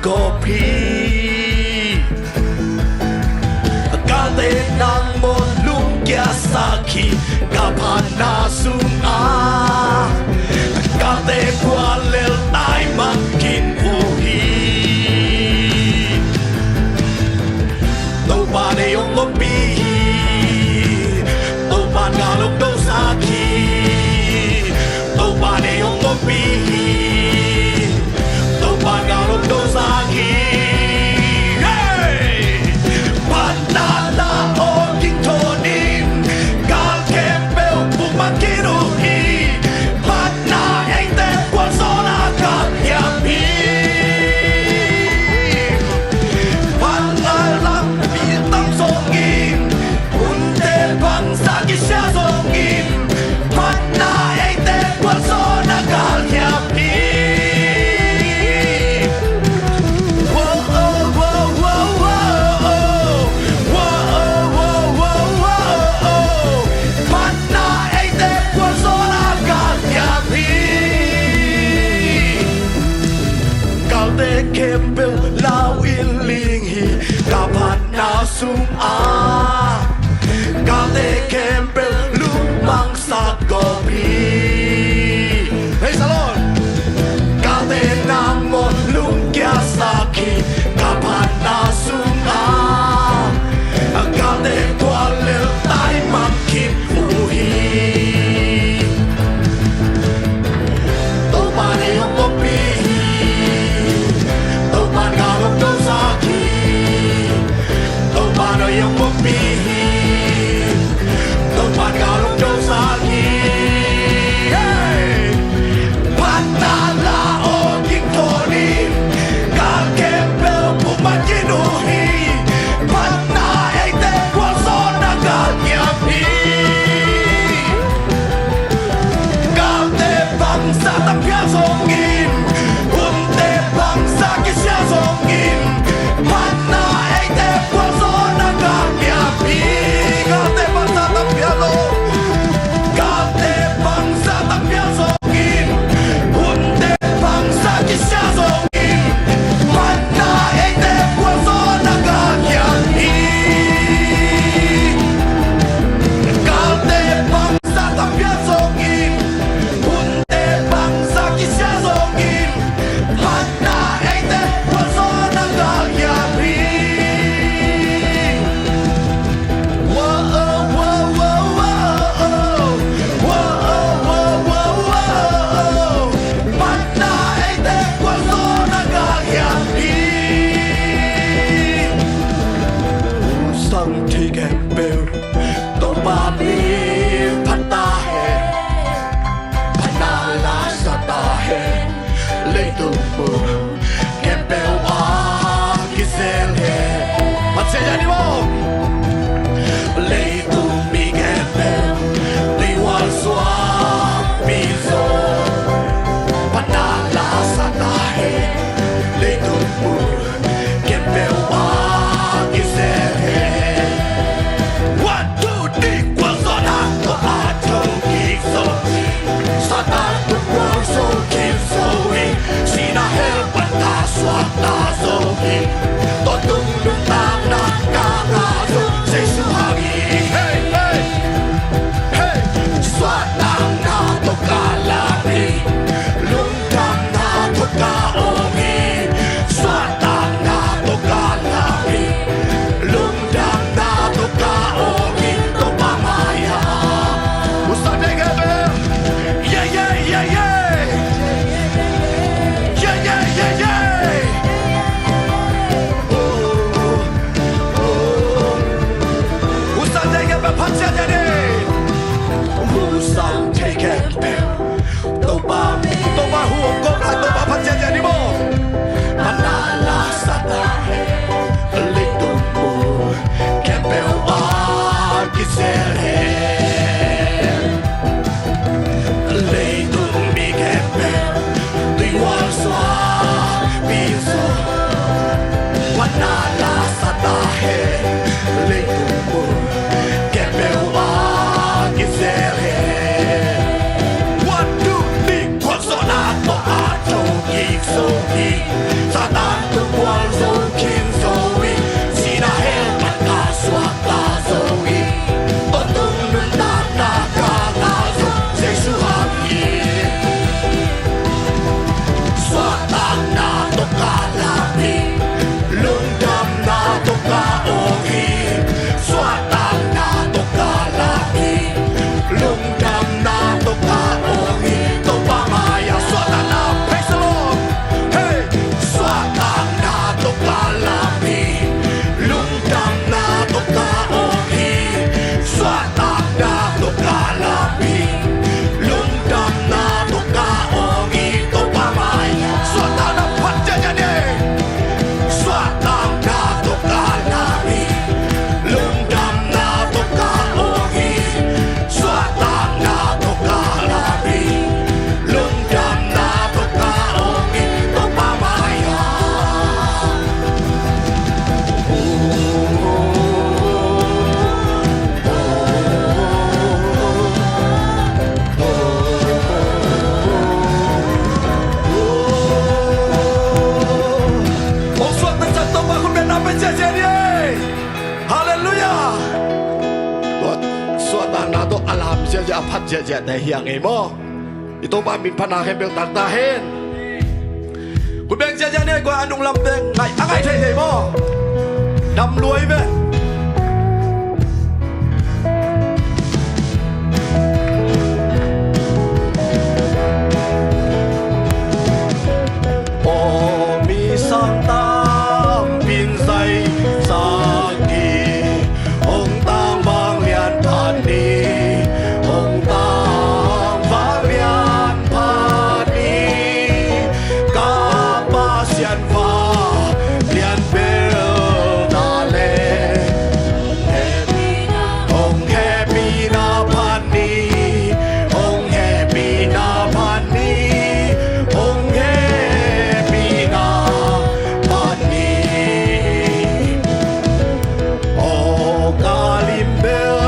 gawp hi. Galte nang maw lungkiasak hi, ka phatna sungah galte khualel taimang khin uh hi. Topa in ei hong ompih hi. Topa in gal hong dosak hi. Topa in ei hong ompih hi. Topa in gal hong dosak hi. Hey! Phatna la aw gingthonin, gal khempeuh bukmang khin uh hi. Phatna eite gualzawhna galhiam hi. Phatna lampi tam zongin, hunte bangzah kisia zongin, phatna eite gualzawhna galhiam hi. Phatna eite gualzawhna galhiam hi. Galte khempeuh lau in ling hi, ka phatna sungah galte khempeuh lungmangsak gawp hi. Praise the Lord. Galte nang maw lungkiasak hi, ka phatna sungah galte khualel taimang khin uh hi. Topa in ei hong ompih hi. Topa in gal hong dosak hi. Topa in ei hong ompih hi. Topa in gal hong dosak hi. Hey! Phatna la aw gingthonin, gal khempeuh bukmang khin uh hi. Phatna eite gualzawhna galhiam hi. Galte bangzah tam phial zongin, hunte bangzah kisia zongin, phatna eite gualzawhna galhiam hi. Galte bangzah tam phial zong, galte bangzah tam phial zongin, hunte bangzah kisia zongin, phatna eite gualzawhna galhiam hi. Galte bangzah tam phial zongin, hunte bangzah kisia zongin, phatna eite gualzawhna galhiam hi. Whoa, oh, whoa, whoa, whoa, oh. Whoa, oh, whoa, whoa, whoa, oh. Phatna eite gualzawhna galhiam hi. Hong sang thei khempeuh Topa min phat ta hen. Phatna la sa ta hen. Leitung mun khempeuh ah kizel hen. Pasian in i maw. Leitung mi khempeuh tui hual suak pi zaw. Phatna la sa ta hen. Leitung mun khempeuh ah kizel hen. One, two, three, gualzawhna tawh a tho kik zo hi. Satan tung gualzo khin zo hi. Sihna hell pan tha suakta zo hi. Tawntung nuntakna kah ngah zo Jesu hang hi. Hey, hey, hey. Suahtakna tawh ka lam hi. Lungdamna tawh ka om hi. Suahtakna tawh ka lam hi. Lungdamna tawh ka om hi. Topa mai-ah. Hong sang thei khempeuh. Yeah, yeah, yeah, yeah. Yeah, yeah, yeah, yeah. Oh, oh, oh. Hong sang thei khempeuh phat ciatciat ni. Hong sang thei khempeuh. Topa, Topa hu hong kawm lai, Topa phat ciatciat ni maw. Phatna la sa ta hen. Leitung mun khempeuh ah kizel hen. Leitung mi khempeuh tui hual suak pi zaw. Phatna la sa ta hen. Leitung mun khempeuh ah kizel hen. One, two, three. Gualzawhna tawh a tho kik zo hi. Satan tung Te hiang ei maw. I Topa min phatna khempeuh tang ta hen. Khut beng ziahziah ni, kua a nunglam teng ngai a ngai thei thei maw. Dam lua hi ve. Aw mi sang tampi in zai sak hi. Hong tang vanglian phat ni, hong tang vanglian phat ni. Ka Pasian vanglian bel na le, hong hehpihna phat ni, hong hehpihna phat ni, hong hehpihna phat ni. Aw ka lim bel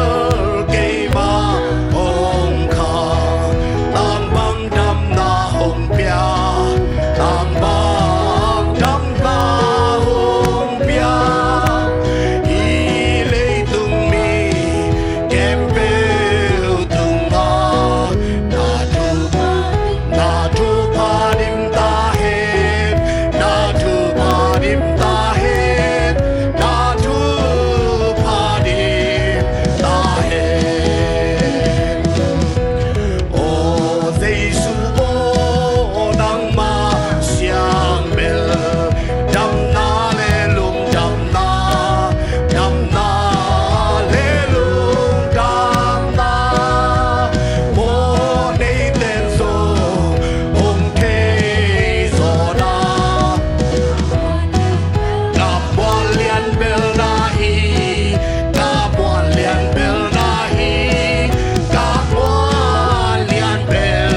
keimah hong khang, tang bang damna hong pia, tang bang damna hong pia. Hih leitung mi khempeuh tungah na thupha, na thupha dim ta hen, na thupha dim ta hen, na thupha dim ta hen. Aw Jesu aw, nangmah siang bel damna le lungdamna, damna le lungdamna. Mawh neite'n zong hong thei zaw na. Ka mual lian bel na hi, ka mual lian bel na hi, ka mual lian bel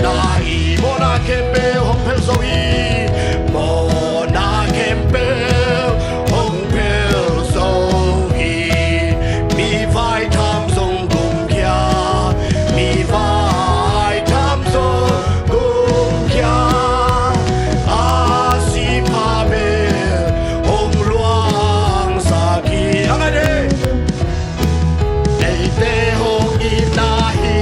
na hi. Mawhna khempeuh hong phel zo hi, mawhna khempeuh hong phel zo hi. Mi vai tham zong gumkhia, mi vai tham zong gumkhia. A sipha bel hong luangsak hi. A ngai dih. Eite hong itna hi,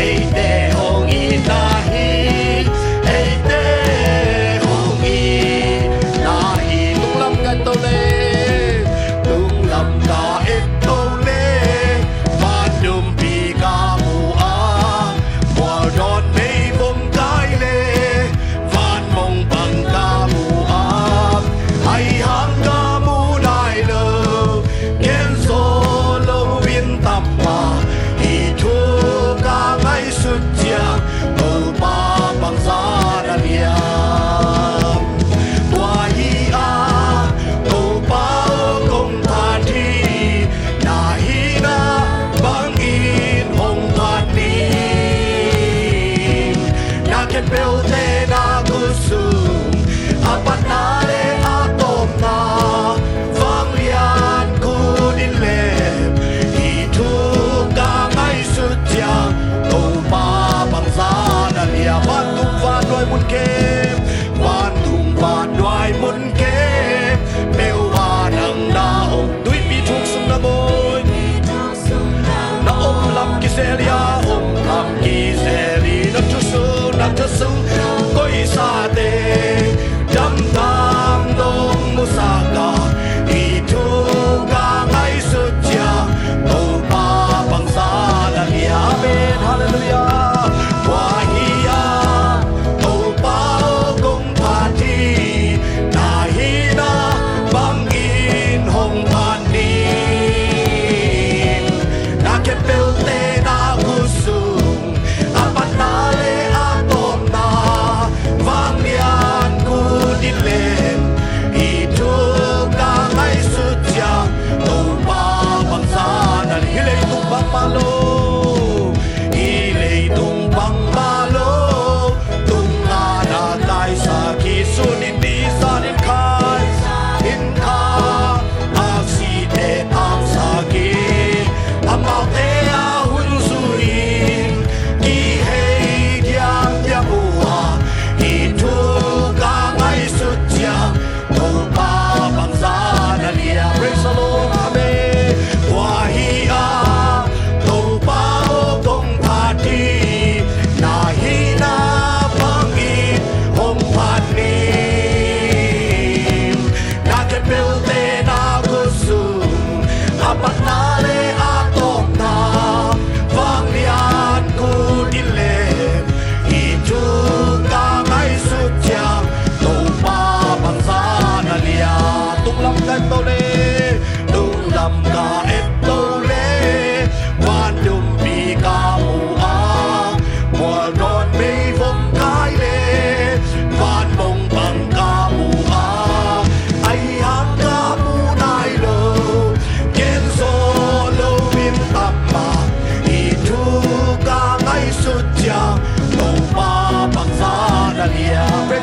eite hong itna hi, eite hong itna hi. Tunglam kan to le, tunglam ka et to le, van dumpi ka mu a, mual dawn mei vom kai le, van mong bang ka mu a, hai hang ka mu nai lo. Gen zo lo in tam mah, hih thu ka ngaihsut ciang, Topa bangzah na liam. Tua hi a, Topa aw kong phat hi, na hihna bangin hong phat ning. Na khempeuhte na khut sung, a patna le a tawpna, vanglian khut in lem. Hih thu ka ngaihsut ciang, Topa bangzah na liam. Vantung vannuai mun khempeuh, vantung vannuai mun khempeuh ah nang na om. Tuipi thuk sung na mawi, na om lam kizel hi a, om lam kizel hi. Na thu sung, na thu sung koisate, dam tang dong musak a, hih thu ka ngaihsut ciang, Topa bangzah na liam. Amen. Halleluiah. Tua hi a, Topa aw kong phat hi, na hihna bangin hong phat ning. Na khempeuhte na khut sung, a patna le a tawpna,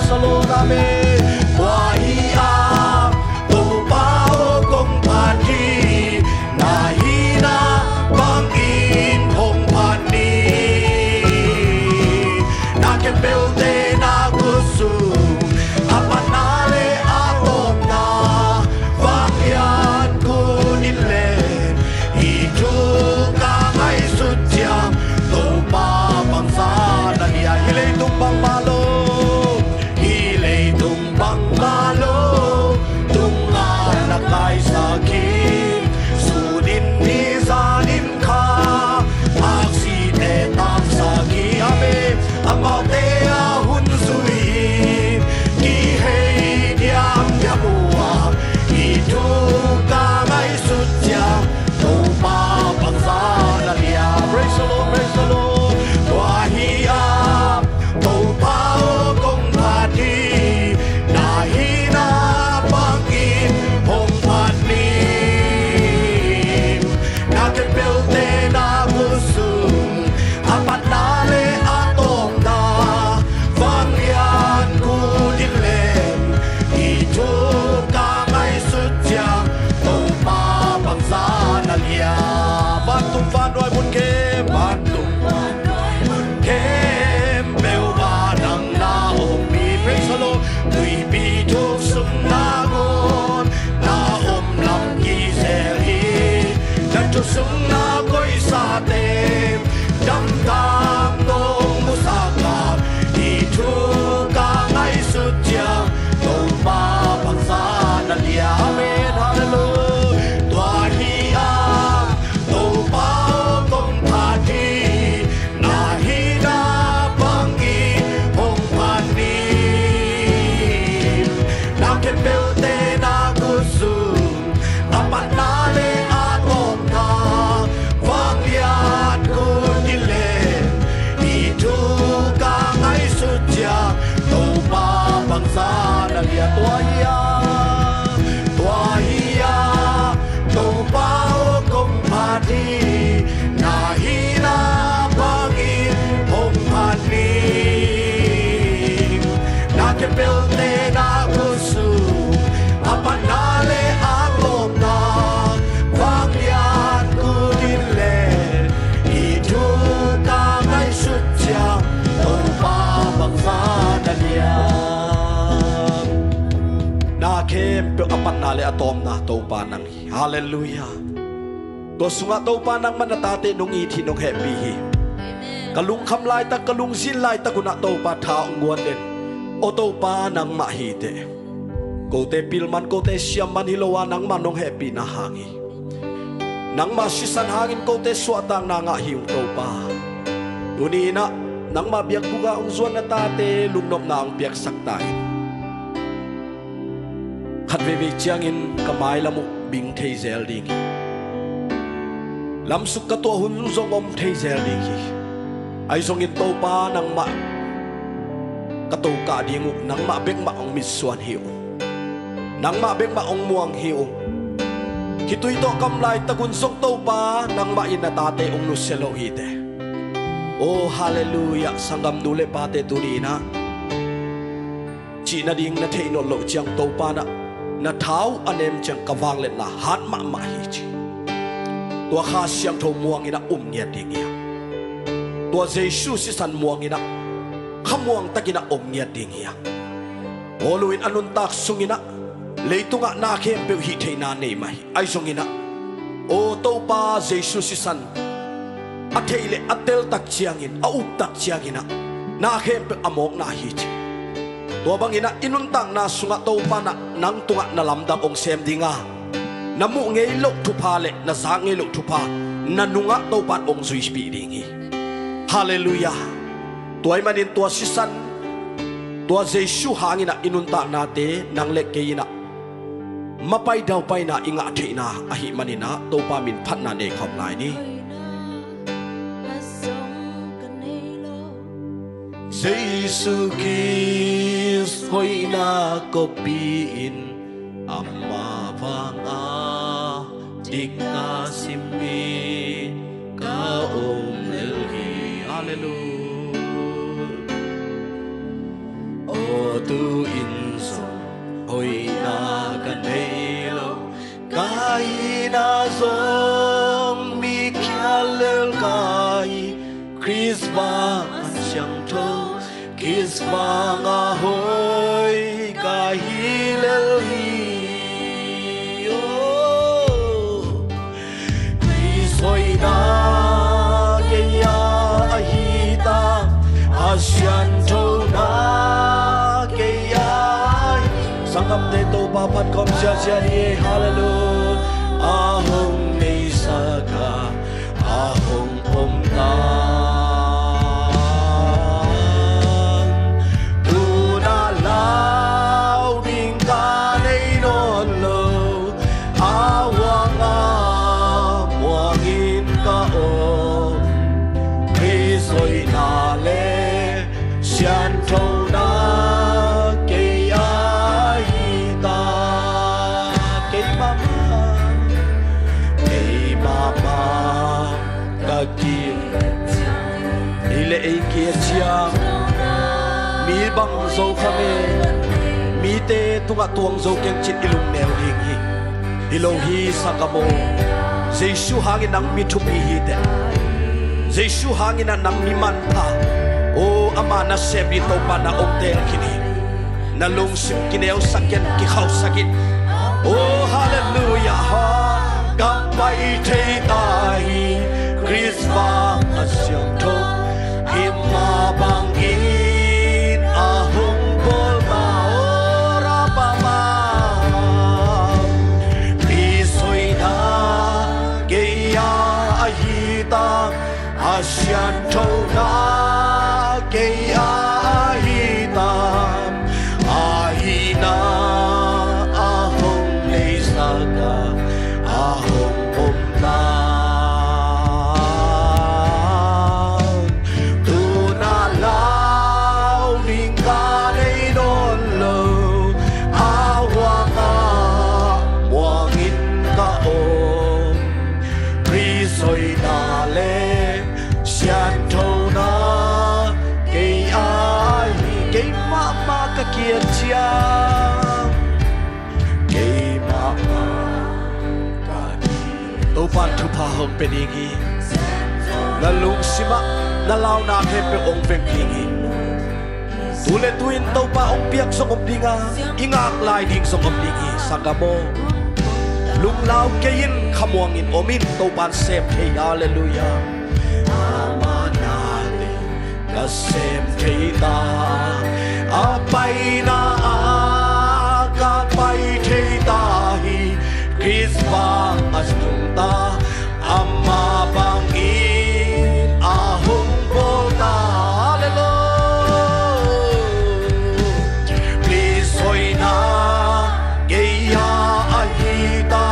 Shalom, amen. Tua hi a, Topa aw kong phat hi, na hihna bangin hong phat ni. Na khempeuhte na khutsung, a patna le a tawpna, vanglian khutin len, hih thu ka ngaihsut ciang, Topa bangzah na lian. Hih leitung bangmah lo, hih leitung bangmah lo, tungah na kaisak hi. Sunin ni zanin kha, aksite tamsak hi. Amen. Amaute a hun zui in, kihei diamdiam uh a, hih thu ka ngaihsut ciang, Topa bangzah na lian. Praise the Lord, praise the Lord. Tua hi a, Topa aw kong phat hi, na hihna bangin hong phat ni. Na khempeuhte na khutsung, a patna le a tawpna, vanglian khutin len, hih thu ka ngaihsut ciang, Topa bangzah na lian. Vantung vannuai mun khempeuh, vantung vannuai mun khempeuh ah nang na om hi. Praise the Lord. Tuipi thuk sung nangawn na om lam kizel hi. Na thu sung na koihsate, damtak nong musak a, hih thu ka ngaihsut ciang, Topa bangzah na lian. Amen, hallelujah. Tua hi a, Topa aw kong phat hi, na hihna bangin hong phat ni. Na khempeuhte na khutsung, a patna le a tawpna, vanglian khutin len, hih thu ka ngaihsut ciang, Topa bangzah na lian. Tua hi a, tua hi a, Topa aw kong phat hi, na hihna bangin hong phat ni. Na khempeuhte na khutsung, a patna le a tawpna, vanglian khutin len, hih thu ka ngaihsut ciang, Topa bangzah na lian. Na khempeuh a patna le a tawpna Topa nang hi. Hallelujah. Tua sungah Topa nangmah na tate nong it hi, nong hehpih hi. Amen. Ka lungkham laitak, ka lungzin laitak unah Topa tha hong guan den. Aw Topa nangmah hi teh. Kote pilman, kote siamman hi lo a, nangmah nong hehpihna hang hi. Nangmah sisan hangin kote suahtakna ngah hi ung Topa. Tuni inah nangmah biakbuk ah hong zuan na tate lungnopna hong piaksak ta in. Khat veivei ciangin ka mailam uh bing thei zel ding hi. Lamsuk ka tuah hun zong om thei zel ding hi. Ahi zongin Topa nangmah ka tokah ding uh, nangmah bekmah hong mitsuan hi ung. Nangmah bekmah hong muang hi ung. Khitui tawh kam laitak un zong Topa nangmah in na tate hong nusia lo hi teh. Oh, hallelujah. Sanggamnu le pate, tuni inah cih nading na theih nawn loh ciang Topa nah na tha uh a nem ciang ka vangliatna hat mahmah hi ci. Tua Kha Siangtho muang inah um ngiat ding hi hang. Tua Jesu sisan muang inah khamuang tak inah om ngiat ding hi hang. Paul in a nuntak sung inah leitungah na khempeuh hih theihna nei mah hi. Ahi zong inah, aw Topa Jesu sisan a theih le a teltak ciangin, a uptak ciang inah na khempeuh a mawkna hi ci. Tua bang inah i nuntakna sungah Topa nah nang tungah na lamdang hong sem ding a, na muh ngei loh thupha le na zak ngei loh thupha na nungah Topa in hong zuipih ding hi. Hallelujah. Tua ahih manin tua sisan, tua Jesu hang inah i nuntaknate nang le kei inah mapai daupaina i ngah theihna ahih man inah Topa min phatna nei khawm lai ni. Jesu Khrist hoihna kopi in ama vang a dikna sim hi ka om lel hi. Hallelujah. Tu-in zong hoihna ka nei lo, ka hihna zong mi khial lel ka hi. Khrist bang a siangtho, Khrist bang a hoih ka hi lel hi. Oh. Khrist hoihna kei a ahi ta, a sianthona kei a ahi. Sanggamte, Topa phat kawm siasia ni. Halleluiah. A hong neisak a, a hong pom ta. Tu-in a lau ding ka nei nawn lo, a huang a muangin ka om. Khrist hoihna le sianthona kei a ahi ta. Kei mahmah, kei mahmah ka kiat. Ei le ei kiat ciang, mi bang zo kha me, mite tungah tuang zo keng cin i lungneu ding hi. Hi lo hi, sanggam aw. Jesu hangin nang mi thupi hi teh. Jesu hangin ah nang mi manpha. Oh, ama nasem hi. Topa na ong teel khin hi. Na lungsim kineusak in, kikhauhsak in. Oh, halleluiah. Ha, ka pai thei ta hi, Khrist bang a siangtho, Khrist mah bangin a hong bawl ta. Oh, Rabama. Khrist hoihna kei a ahi ta, a sianthona kei a ahi ta. A hihna a hong neisak a, a hong pom ta. Tu-in a lau ding ka nei nawn lo, a huang a muangin ka om. Khrist hoihna le sianthona kei a ahi. Kei mahmah ka kiat ciang, kei mahmah ka kiat. Topa'n thupha hong pia ding hi. Na lungsim ah na launa khempeuh hong veng ding hi. Tu le tu-in Topa hong piak zong om ding a, i ngak lai ding zong om ding hi, sanggam aw. Lunglau kei in, khamuangin om in, Topa'n sem thei. Halleluiah. Ama nate ka sem thei ta, a paina ah ka pai thei ta hi. Khrist bang a siangtho, ama bangin a hong bawl ta. Halleluiah. Khrist hoihna kei a ahi ta,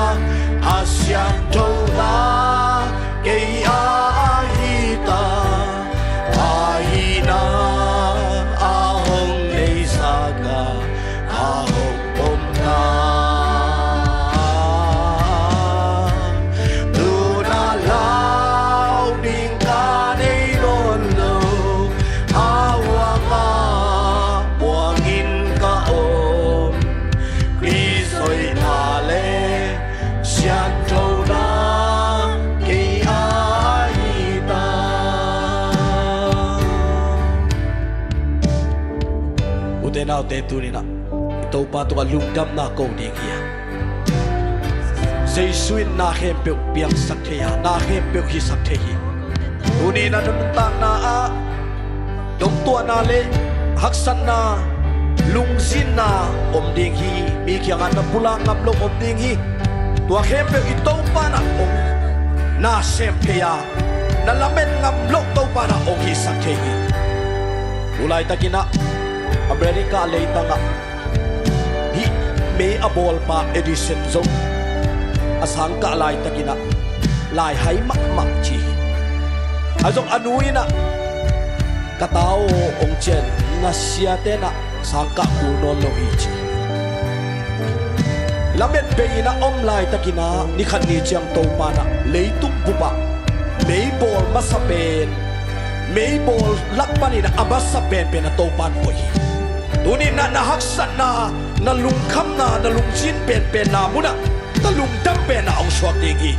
a sianthona kei a ahi ta. A hihna a hong neisak a, a hong pom ta. Tu-in a lau ding ka nei nawn lo, a huang a muangin ka om. Khrist hoihna le sianthona kei a ahi ta. Ute naute, tuni-in ah i Topa tungah lungdamna ko ding hi a, Jesu in na khempeuh piangsak thei a, na khempeuh hisak thei hi. Tuni-in ah na nuntakna ah dongtuahna le haksatna, lungzinna om ding hi. Mi kiangah na pulak ngam loh om ding hi. Tua khempeuh i Topa in ah hong na sem thei a, na lamet ngam loh Topa in ah hong hisak thei hi. Tu laitakin ah America leitang ah hih mei a bawlpa Edison zong a sangkah laitakin ah lai hai mahmah ci hi. A zong a nu in ah, ka ta aw, hong ciah in, na siate in ah sangkah kul nawn lo hi ci. Lamet bei-in ah om laitakin ah ni khat ni ciang Topa in ah leitung bup ah mei bawl masa pen, mei bawl lak panin ah a masa penpen ah Topa in koih hi. Tuni na, na haksatna, na lungkhamna, na lungzin penpenna munah na lungdam penna hong suak ding hi.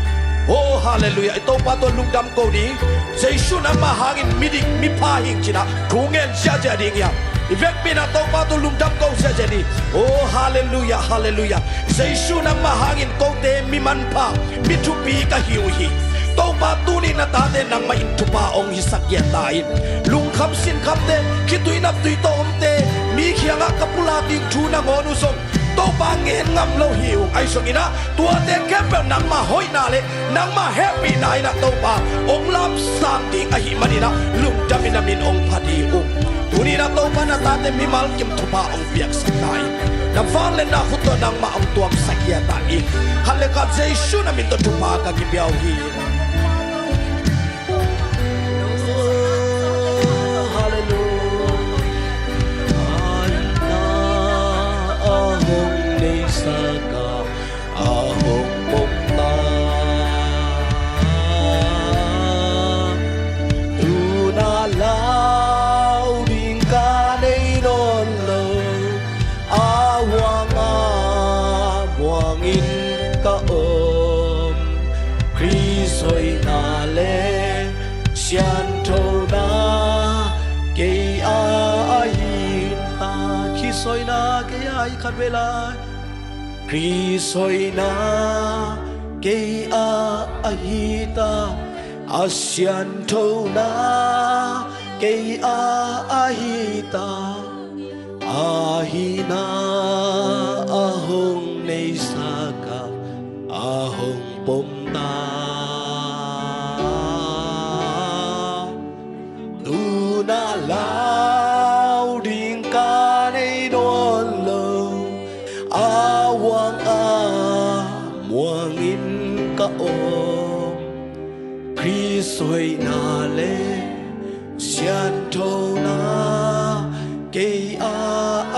Oh, halleluiah. I Topa tawh lungdam ko ding. Jesu nangmah hangin midik mipha hing cinah thu ngen ziahziah ding hiam? I vekpi na Topa tawh lungdam ko ziahziah ding. Oh, halleluiah, halleluiah. Jesu nangmah hangin kote mi manpha, mi thupi ka hi uh hi. Topa, tuni na tate nangmah in thupha hong hisak giat ta in. Lungkham sinkhamte, khitui naptui tawh omte, mi kiangah ka pulak ding thu nangawn uh zong Topa, ngen ngam lo hi ung. Ahi zongin ah tuate khempeuh nangmah hoihna le nangmah hehpihna in ah Topa hong lamsang ding ahih manin ah lungdam in na min hong phat hi ung. Tuni in ah Topa, na tate mimal kim thupha hong piaksak ta in, na vangliatna khut tawh nangmah hong tuamsak hiat ta in. Khat le khat Jesu na min tawh thupha ka kipia uh hi. Halleluiah. Aina a hong neisak a, a hong pom ta. Tu na lau ding ka nei nawn lo, a huang a muangin ka om. Khrist hoihna le sianthona kei a ahi ta. Khrist hoihna kei a ahi, khat vei lai. Khrist hoihna kei a ahi ta, a sianthona kei a ahi ta. Ahi na a hong neisak a, a hong pom ta. Tu na lau ding ka nei nawn lo, a huang a muangin ka om. Khrist hoihna le sianthona kei a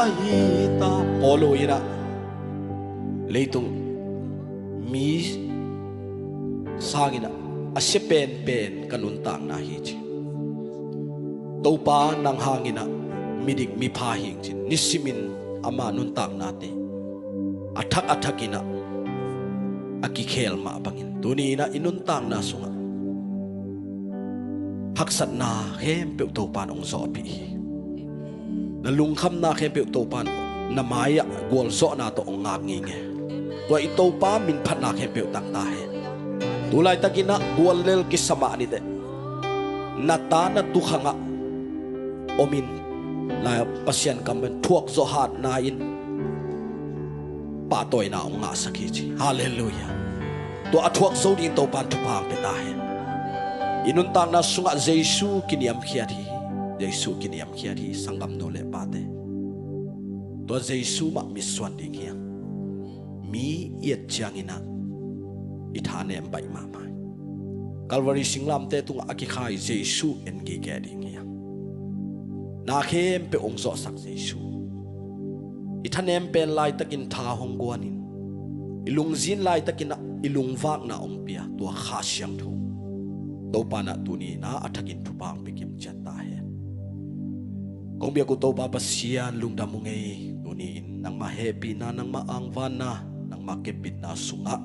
ahi ta. Paul in ah, leitung mi sangin ah a sia penpen ka nuntakna hi ci. Topa, nang hangin ah midik mipha hing cin, nisimin ama nuntaknate a thak a thakin ah a kikhel mah bangin, tuni in ah i nuntakna sungah haksatna khempeuh Topa in hong zawhpih hi. Na lungkhamna khempeuh Topa in na mai-ah gualzawhna tawh hong ngak ngei hi. Tua i Topa minphatna khempeuh tang ta hen. Tu laitakin ah guallel kisa mah ni teh, na ta na tukhangah omin, lai Pasian kam pen thuak zawh hatna in pahtawina hong ngahsak hi ci. Halleluiah. Tua a thuak zo dingin Topa in thupha hong pia ta hen. I nuntakna sungah Jesu kiniamkhiat hi. Jesu kiniamkhiat hi, sanggamnu le pate. Tua Jesu mah mitsuan ding hi hang. Mi i et ciangin ah i thanem baih mahmah hi. Calvary singlamteh tungah a kikhai Jesu en gige ding hi hang. Na khempeuh hong zawhsak Jesu. I thanem pen laitakin tha hong guanin, i lungzin laitakin ah i lungvakna hong pia tua Kha Siangtho Topa in ah tuni in ah a thakin thupha hong pia kim ciat ta hen. Kong biak uh Topa Pasian, lungdam ung ei. Tuni in nangmah hehpihna, nangmah angvanna, nangmah kepitna sungah,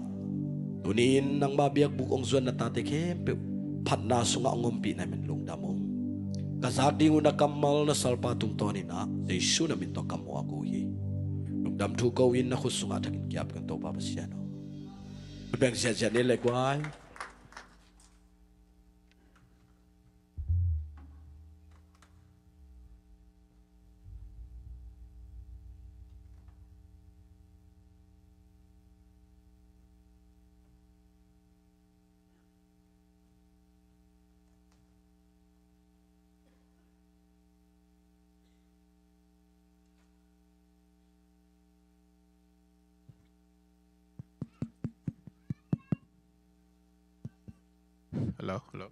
tuni in nangmah biakbuk hong zuan na tate khempeuh phatna sungah hong ompih na min lungdam ung. Ka zak ding uh na kammal na salpa tungtawn in ah Jesu na min tawh ka muak uh hi. Lungdam thu ko in na khut sungah thakin kiap keng Topa Pasian aw. Beng ziahziah ni le guai. Hello, hello.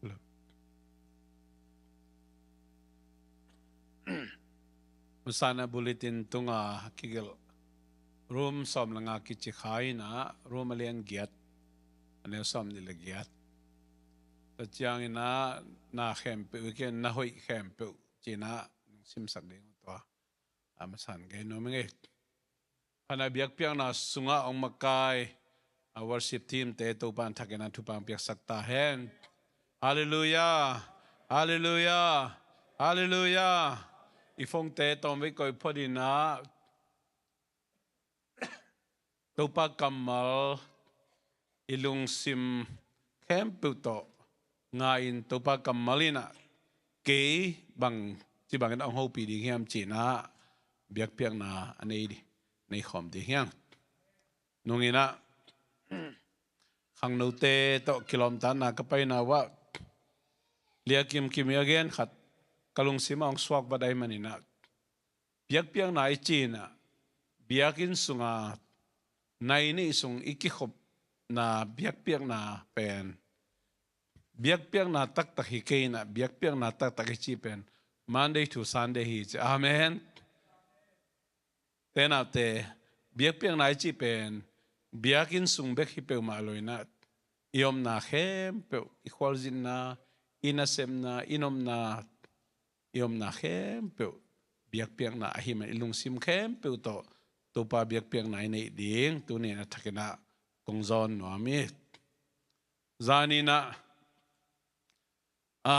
Hello. Musana bulletin tunga kigelh Rom sawm le nga kici kha in ah, Rom a lian giat, a neu sawm nih le giat. Tua ciangin ah na khempeuh i ken na hoih khempeuh ci-in ah nong simsak ding uh tua a masa-in gen nuam ing ei. Hana biakpiakna sungah hong makai a worship team te Topa'n thakin ah thupha hong piaksak ta hen. Halleluiah. Halleluiah. Halleluiah. I phone te tawmvei koih phot in ah Topa kammal i lungsim khempeuh tawh nga-in Topa kammal in ah kei bang ci bangin hong hopih ding hiam ci-in ah biakpiakna a nei ding, nei khawm ding hi hang. Nung in ah khangnote tawh kilawmtatna ka paina uh ah Lia Kim Kim i a gen khat ka lungsim ah hong suak vat ahih manin ah biakpiakna i ci-in ah biakinn sunga nai nih sung i kikhopna biakpiakna pen biakpiakna taktak hi kei in ah biakpiakna taktak i cih pen Monday to Sunday hi ci. Amen. Te naute, biakpiakna i cih pen biakinn sung bek hi peuhmah lo in ah i omna khempeuh, i khualzinna, i nasepna, i nopna, i omna khempeuh biakpiakna ahih man i lungsim khempeuh tawh Topa biakpiakna i neih ding tuni-in a thakin ah kong zawn nuam hi. Zanin ah a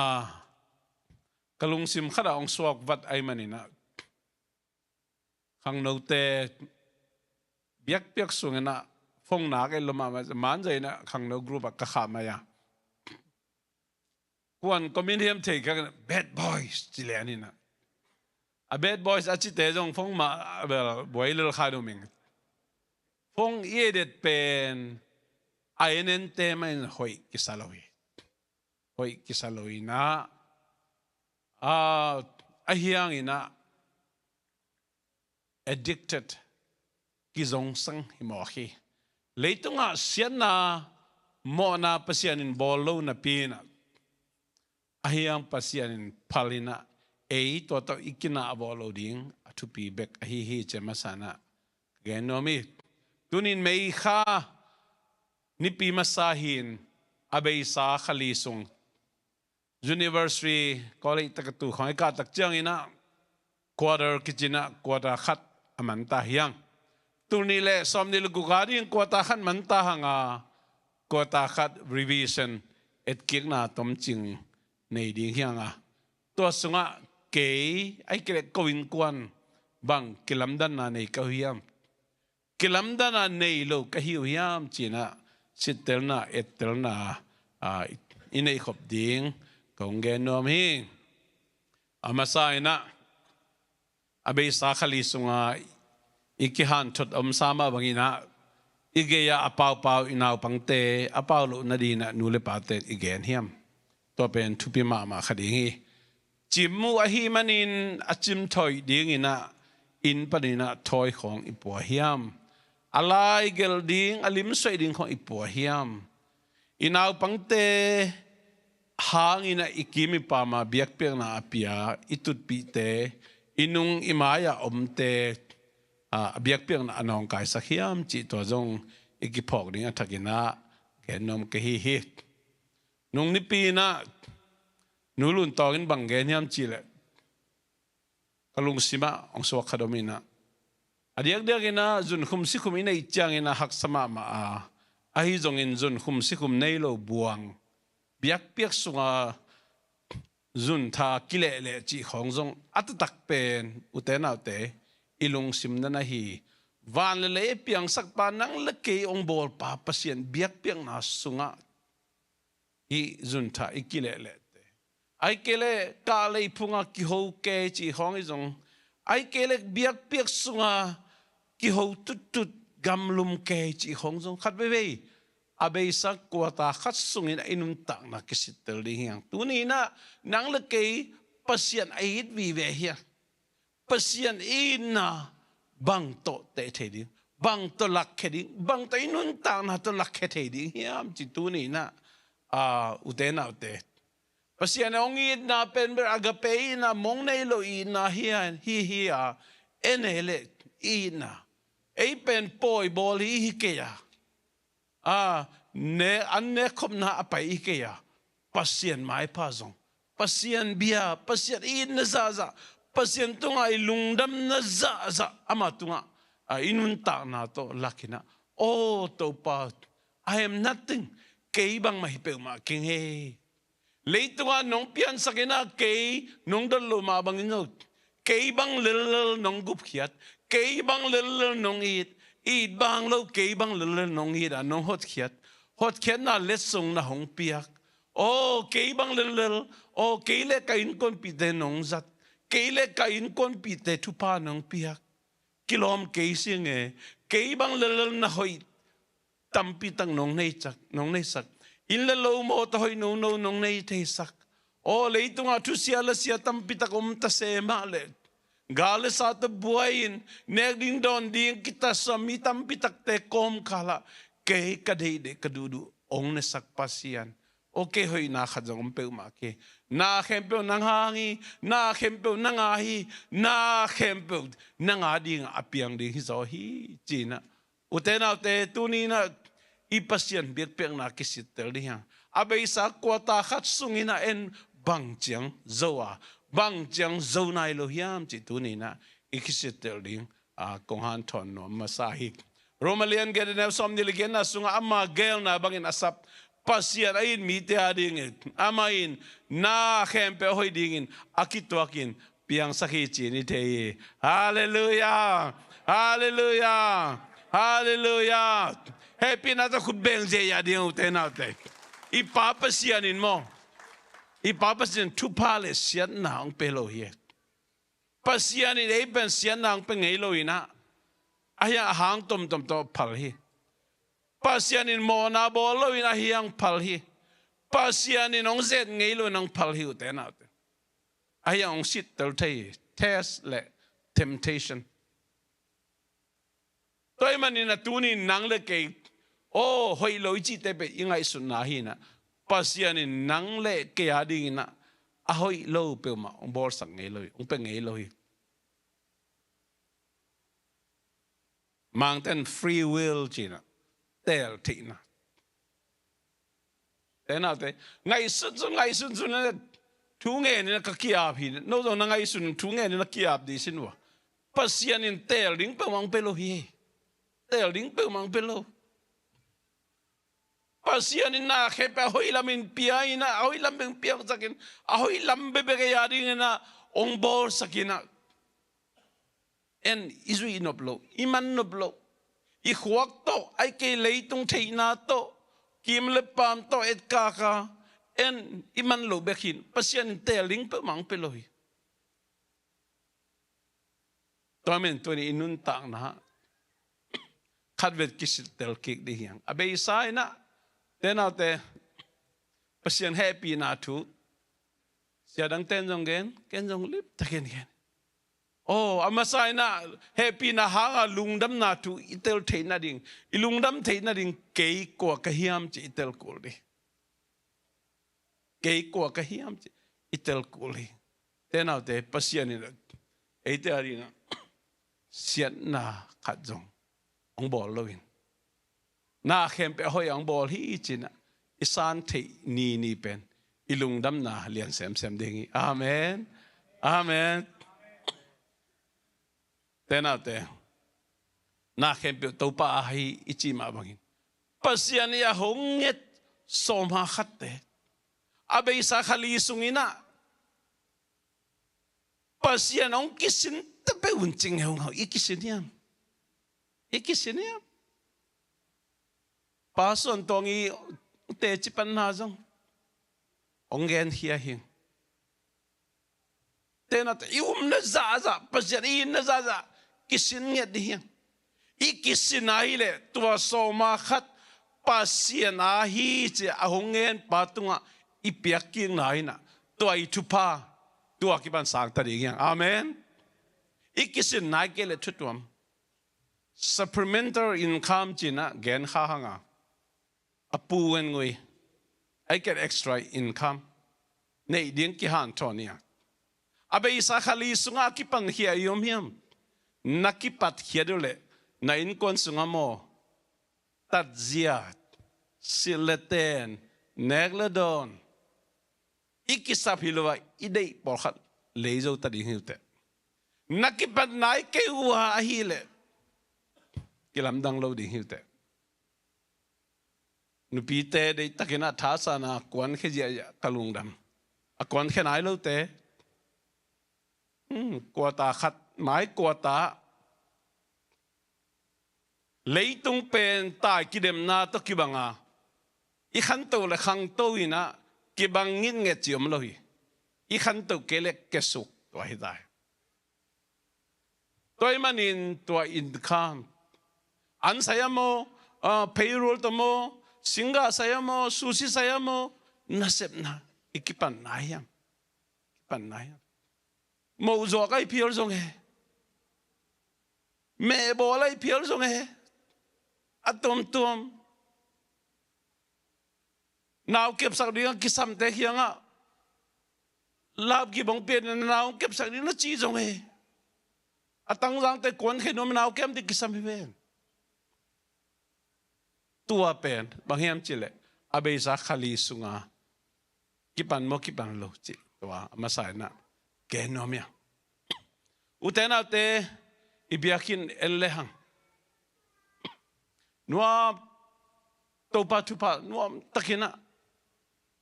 ka lungsim khat ah hong suak vat ahih manin ah khangnote biakpiak sungin ah phone nak et lo mahmah, manzai in ah khangno group ah ka khah mai a, kuan comment hiam thei ka, bad boys ci lian in ah, a bad boys a cite zong phone mah bel buai lel kha ding uh ing. Phone i et et pen a en ente mah in hoih kisa lo hi. Hoih kisa lo in ah a, a hiang in ah addicted, kizongsang hi mawk hi. Leitungah siatna mawhna Pasian in bawl lo napi in ah a hiang Pasian in phal in ah ei tua tawh i kinah vawh lo ding a thupi bek ahi hi ci-a masa-in ah ka gen nuam hi. Tunin May kha nipi masa hi-in a beisa kha li sung University College tak a tu khawng i kah tak ciangin ah quarter kici-in ah quarter khat a man ta hi hang. Tul nih le sawmnih le guk a ding quarter khat man ta hang a, quarter khat revision etkikna tomcing nei ding hi hang a, tua sungah kei ahih kei leh ko innkuan bang kilamdanna nei ka uh hiam, kilamdanna nei lo ka hi uh hiam ci-in ah sittelna, ettelna a, i neihkhop ding kong gen nuam hi. A masa in ah a beisa kha li sunga i kihanthawn omsa mah bangin ah i gei-ah a paupau i naupangte a pau loh nadingin ah nu le pate i gen hiam? Tua pen thupi mahmah kha ding hi. Cim uh ahih manin a cim thawi dingin ah inn panin ah thawi khawng i pua hiam? A lai gelh ding, a lim suaih ding khawng i pua hiam? I naupangte hangin ah i kim i pam a biakpiakna a pia i tutpihte, i nung i mai-ah omte a, a biakpiakna a nawngkaisak hiam cih tua zong i kiphawk ding a thakin ah gen nuam ka hi hi. Nung nipi in ah Nu Lun Tawng in bang gen hiam cih leh ka lungsim ah hong suak khat om in ah, a diakdiakin ah zunkhum sikhum i neih ciangin a haksa mahmah a, ahi zongin zunkhum sikhum nei lo buang biakpiak sunga zuntha kilehleh cih khawng zong a taktak pen ute naute i lungsim na na hi. Van le lei piangsakpa, nang le kei hong bawlpa Pasian biakpiakna sungah i zuntha i kilehlehte, ahih kei leh kah lei phungah kiho kei cih khawng hi zong, ahih kei leh biakpiak sunga kiho tuttut gamlum kei cih khawng zong khat veivei a beisa kuata khat sungin a i nuntakna kisittel ding hi hang. Tuni in ah nang le kei Pasian a it vive hi hang. Pasian itna bang tawh teh thei ding, bang tawh lakkhe ding, bang tawh i nuntakna tawh lakkhe thei ding hiam ci tuni in ah, a, ute naute, Pasian hong itna pen bel agape itna, mong nei lo itna hi a, hi hi a, en ei leh itna, ei pen pawi bawl hi hi kei a, a, ne, an nekkhopna a pai hi kei a, Pasian maipha zong, Pasian bia, Pasian itna zahzah, Pasian tungah i lungdamna zahzah, ama tungah a i nuntakna tawh lakinah, aw Topa, I am nothing, kei bangmah hi peuhmah keng hi. Leitungah nong piansak inah kei nong dot loh mah bangin zo, kei bang lellel nong gupkhiat, kei bang lellel nong it, it bang lo kei bang lellel nong it a nong hotkhiat, hotkhiatna letsong na hong piak. Aw kei bang lellel, aw kei le ka innkuanpihte nong zat, kei le ka innkuanpihte thupha nong piak. Kilawm kei sing e, kei bang lellel na hoih tampi tak nong neisak, nong neisak. Inn le lo mawtaw hoih nono nong nei theisak. Aw leitungah thusia lasia tampi tak om ta se mah leh, gal le sa tawh buai-in, nek ding dawn ding kitasam mi tampi takte kawmkalah kei ka deihdeih ka duhduh hong nesak Pasian, aw kei hoihna khat zong om peuhmah kei. Na khempeuh nang hang hi, na khempeuh nang a hi, na khempeuh nang a dingah a piang ding hi zaw hi, ci-inah. Ute naute, tuni inah i Pasian biakpiakna kisittel ding hiam? A beisa kuata khat sungin a en bang ciang zo a, bang ciang zo nai lo hiam cih tuni inah i kisittel ding a kong hanthawn nuam masa hi. Roma lian giat a neu sawmnih le giatna sungah ama geelna bangin a sap Pasian a it mite a dingin amah in na khempeuh a hoih dingin a kituakin piangsak hi ci-in i thei hi. Halleluiah! Halleluiah! Halleluiah! Hehpihna tawh khut beng ziahziah ding ute naute. I Pa Pasian in maw, i Pa Pasian in thupha le siatna hong pe lo hi. Pasian in ei pen siatna hong pe ngei lo inah, ahi hang a hang tomtom tawh phal hi. Pasian in mawhna bawl lo inah ahi hang phal hi. Pasian in hong zet ngei lo inah hong phal hi ute naute. Ahi hang hong sittel thei hi. Test le temptation. Tua ahih manin a tuni nang le kei, aw hoih lo i cihte pen i ngaihsutna hi inah, Pasian in nang le kei a ding inah a hoih lo peuhmah hong bawlsak ngei lo hi, hong pe ngei lo hi. Mangten free will ci-inah, teel theihna. Ute naute, ngaihsun sun, ngaihsun sun inah thu ngen inah ka ki-ap hi. No zong na ngaihsun thu ngen inah ki-ap ding sin uh a. Pasian in teel ding peuhmah hong pe lo hi. Teel ding peuhmah hong pe lo. Pasian in na khempeuh a hoih lamin pia inah, a hoih lam bek piaksak in, a hoih lam bekbek ei a ding inah hong bawlsak inah. En i zuih nop loh, i man nop loh, i khuak tawh, ahih kei leitung theihna tawh, kim le paam tawh etkak a, en i man loh bek hi in, Pasian in teel ding peuhmah hong pe lo hi. Tua ahih manin tuni i nuntakna khatvei kisittel kik ding hi hang. A beisa inah, ute naute, Pasian hehpihna thu sia dangten zong gen, ken zong limtakin gen. Aw a masa inah hehpihna hanga lungdamna thu i tel theih nading, i lungdam theih nading kei kua ka hiam cih i tel kul ding. Kei kua ka hiam cih i tel kul hi. Ute naute, Pasian in eite a dingah siatna khat zong hong bawl loin, na khempeuh a hoih a hong bawl hi ci-inah i san theih ni ni pen i lungdamna lian semsem ding hi. Amen. Amen. Ute naute, na khempeuh Topa a hi i cih mah bangin, Pasian i a hong nget sawma khatte, a beisa kha li sung inah Pasian hong kisin ta peuh un cing heungau, i kisin hiam? I kisin hiam? Pa Suan Tuang i teci panna zong hong genkhia hi. Ute naute, i upna zahzah, Pasian i itna zahzah kisin ngiat ding hi. I kisin a hileh tua sawma khat Pasian a hi ci a hong ngen pa tungah i piakkikna inah tua i thupha tua kipan sang ta ding hi. Amen. I kisin nai kei leh thutuam, supplemental income ci-inah gen kha hanga, a pu en ngui, a i ken extra income neih ding kihanthawn hi a. A beisa kha li sungah a kipankhia i om hiam? Na kipatkhiat uh leh na innkuan sungah maw, tatzia, silh le ten, nek le dawn, i kisap hi lo a, i deih pawlkhat lei zo ta ding hi uh teh. Na kipat nai kei uh a ahih leh kilamdang lo ding hi uh teh. Nupite deihtakin a thasan a kuankhia ziahziah ka lungdam. A kuankhia nai lote, hmm, kuata khat, mai kuata, leitung pen tai kidemna tawh kibanga, i khanto le khangto in a kibang ngitnget ci om lo hi. I khanto kei le kiasuk tua hi ta hi. Tua ahih manin tua inn kha, an saya maw, ah, payroll tawh maw, singgah saya maw, sushi saya maw, nasepna i kipan nai hiam? Kipan nai hiam? Mawh zuak a i phial zong e, mehbawl a i phial zong e, a tuamtuam. Nau kepsak ding a kisamte kiangah lapkip hong pia in, nau kepsak ding na ci zong e, a tangzangte kuankhia nuam, nau kem ding kisam hi ven. Tua pen bang hiam cih leh a beisa kha li sunga kipan maw kipan lo cih tua a masa in a gen nuam hi a. Ute naute, i biakinn en le hang, nuam, Topa thupha nuamtakin a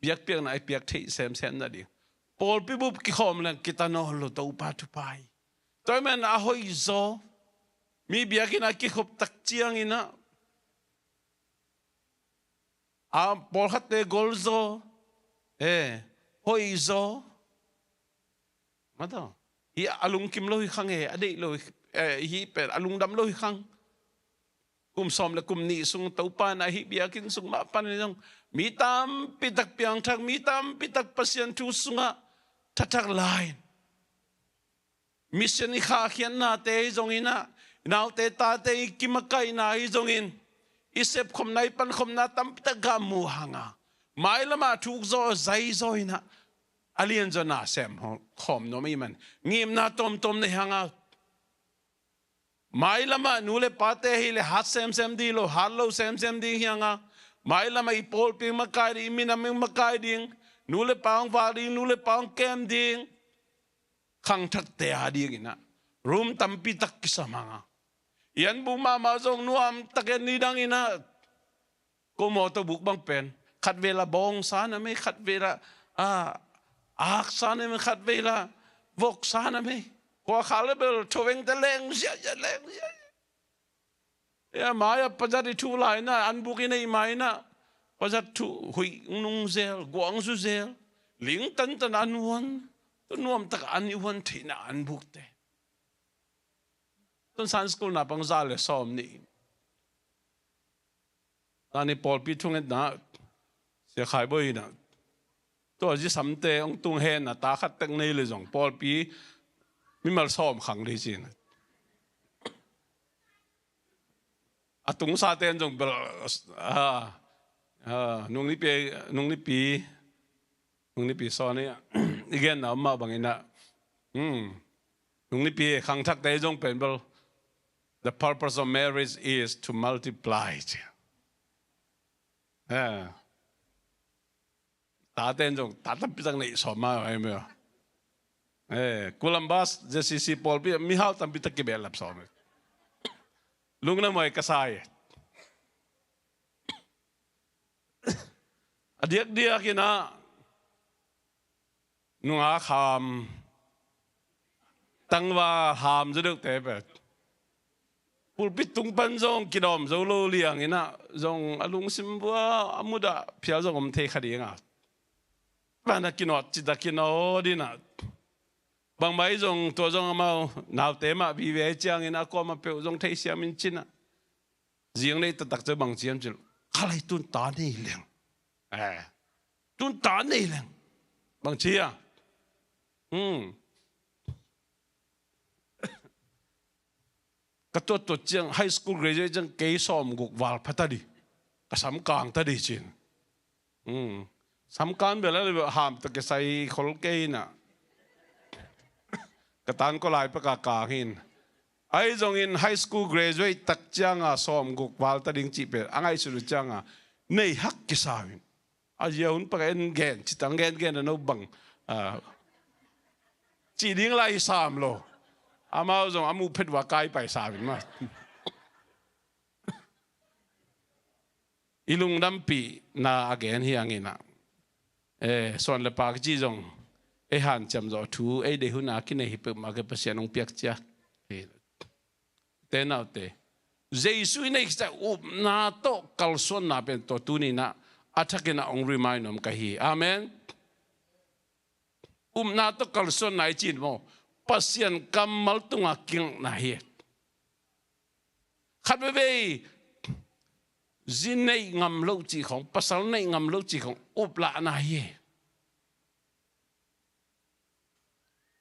biakpiakna i piak theih semsem nading. Pawlpi bup kikhawm leng kita nawn lo, Topa thupha hi. Tua ahih manin a hoih zaw, mi biakinn a kikhop tak ciangin a, a pawlkhatte gol zaw, e, hoih zaw. Mataw, hi a lungkim lo hi khang e, a deih lo hi, e, hi pen a lungdam lo hi khang. Kum sawm le kum nih sung Topa in a hih biakinn sung mah panin zong mi tampi tak piangthak, mi tampi tak Pasian thu sungah thathak lai-in, mission i khahkhiatnate hi zongin a, naute tate i kimakaihna hi zongin, i sepkhopna, i pankhopna tampi tak gah mu hang a, mailamah thuk zaw zai zaw in a, a lianzaw na sem khawm nuam ahih man ngimna tawmtawm nei hang a, mailamah nu le pate hi leh hat semsem ding lo, hat lo semsem ding hi hang a, mailamah i pawlpi makai ding, i minam makai ding, nu le pa hong vak ding, nu le pa hong kem ding, khangthakte a dingin a room tampi tak kisam hang a, i an buk mahmah zong nuamtak en ni dangin a, ko mawtaw buk bang pen khatvei la bawng sa na mei, khatvei la, a, ak sa na mei, khatvei la vok sa na mei. Kua khak le bel thawvengte leng ziahziah, leng ziahziah. E, a mai-ah pazat i thuh lai-in a, an buk i neih mai-in a, pazat thuh huih nung zel, guang zu zel, ling tantan an huan, tua nuamtak an i huan theihna an bukte. Tun Sunday school naupang za le sawm nih. Tani pawlpi thungetna, Sia Khai Bawi in a, tua zisamte hong tung hen a, ta khat tek nei le zong pawlpi mimal sawm khang ding ci-in a. A tungsate'n zong bel, a, a, nungnipi, nungnipi, nungnipi sawn i, i genna om mah bangin a, hmm, nungnipi khangthakte zong pen bel, the purpose of marriage is to multiply, ci. Eh. Tate'n zong ta tampi tak neih sawm mah, ai meh. Eh, Columbus, J C C pawlpi, mihau tampi tak kibehlap sawm. Lungna muai ka sa hi. A diakdiak in a, nungak ham, tangval ham zaw deuhte pen pulpit tung pan zong kidawm zo lo liang in a, zong a lungsim vua a mudah phial zong om thei kha ding a. Van a kinawt cita kinawt in a, bangmah i zong tua zong amau naute mah vive ciangin a kuamah peuh zong theisiam in cin a, zing neih taktak ciang bang ci hiam cih leh, kha lai tun ta nei leng. Eh. Tun ta nei leng. Bang ci a. Hmm. Ka tuat tuat ciang, high school graduate ciang kei sawmguk val pha ta ding. Ka sam kang ta ding ci-in. Hmm. Sam kang bel a le bel ham tawh kisai khol kei in a. Ka tangkaw lai pek a kang hi in. Ahi zongin high school graduate tak ciang a sawmguk val ta ding cih pen a ngaihsut uh ciang a, nei hak kisa uh in. A zia hun paka en gen, citang gen gen a no bang. Ah, ci ding lai sam lo. Amau zong a muh phet ua kai pai sam in ma. I lungdampihna a gen hi ang inah. Eh, suan le pak ci zong ei hanciam zawh thu, ei deih hun a kinei hi peuhmah kei Pasian hong piak cia. Hi. Te naute, Jesu i nei khit ciang upna tawh kalsuanna pen tua tuni inah a thakin ah hong remind nuam ka hi. Amen. Upna tawh kalsuanna i cin maw, Pasian kammal tunga kingakna hi. Khat veivei zi neih ngam lo cih khawng, pasal neih ngam lo cih khawng uplahna hi.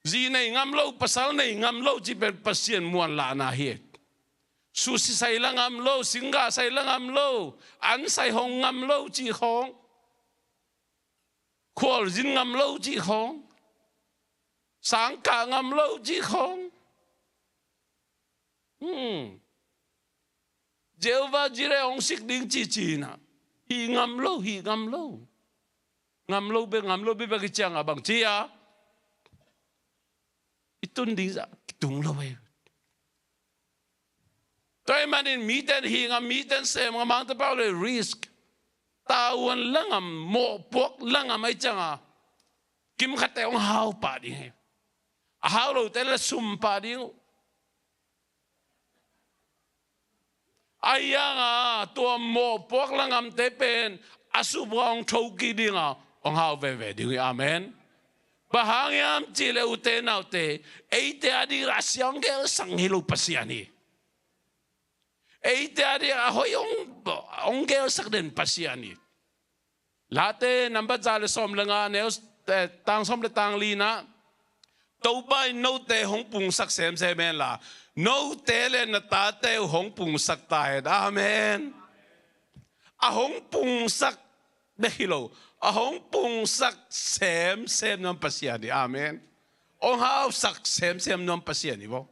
Zi nei ngam lo, pasal nei ngam lo cih pen Pasian muanlahna hi. Susi sai la ngam lo, singgah sai la ngam lo, an sai hong ngam lo cih khawng, khualzin ngam lo cih khawng, sangkah ngam lo cih khawng. Hmm. Jehovah Jireh hong sik ding cici inah, hih ngam lo, hih ngam lo. Ngam lo bek, ngam lo bek, bek i ciangah bang ci a, i tun ding zah kitung lo ei. Tua ahih manin mite in hih ngam, mite in sem ngam, mangte pau le risk. Tavuan la ngam, mawhpuak la ngam ahih ciangah kimkhatte hong hau pah ding hi. A hau lote le sum pah ding uh. Ahi hangah tua mawhpuak la ngamte pen a sup uh a hong tho kik dingah hong hau veve ding uh hi. Amen. Bang hang hiam cihleh ute naute, eite a ding a sia hong gelsak ngei lo Pasian hi. Eite a ding a hoih hong, hong gelsak den Pasian hi. Late nambat za le sawm le nga, neu, eh, tang sawm le tang li inah, Topa in note hong pungsak semsem hen la, note le na tate uh hong pungsak ta hen. Amen. A hong pungsak bek hi lo, a hong pungsak semsem nuam Pasian hi. Amen. Hong hausak semsem nuam Pasian hi bo.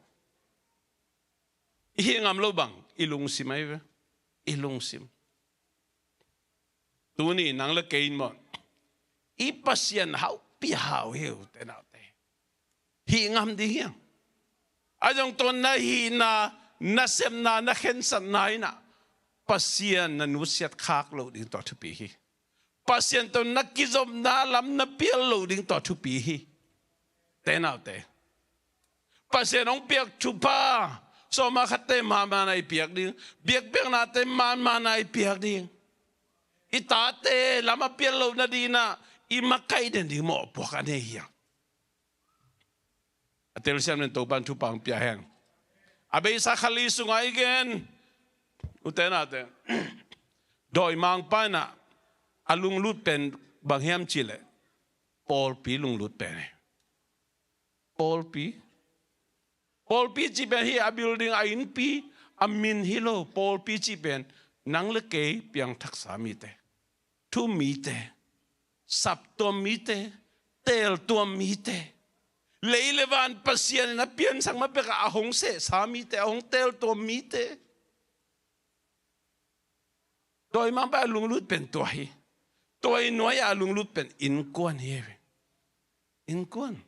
I hih ngam lo bang, i lungsim ahi ve. I lungsim. Tuni nang le kei in maw, i Pasian haupi a hau hi uh, ute naute. Hih ngam ding hi hang. A zong tua na hihna, na sepna, na khensatna inah Pasian na nusiat khak loh ding tua thupi hi. Pasian tawh na kizopna lam na pial loh ding tua thupi hi. Te naute, Pasian hong piak thupha, sawma khatte manmana i piak ding, biakpiaknate manmana i piak ding. I tate lam a pial loh nading inah i makaih den ding mawhpuak a nei hi hang. A telsiam nen Topan thupha hong pia hen. A beisa kha li sungah i gen, ute naute, dawimangpa inah a lunglut pen bang hiam cihleh, pawlpi lunglut pen hi. Pawlpi. Pawlpi cih pen hi a building, a innpi, a min hi lo. Pawlpi cih pen nang le kei piangthaksa mite, thu mite, saptuam mite, teeltuam mite, lei le van Pasian in a piansak ma pekah a hong sehsa mite, a hong teeltuam mite. Dawimangpa a lunglut pen tua hi. Tua i nuai a lunglut pen innkuan hi. Innkuan.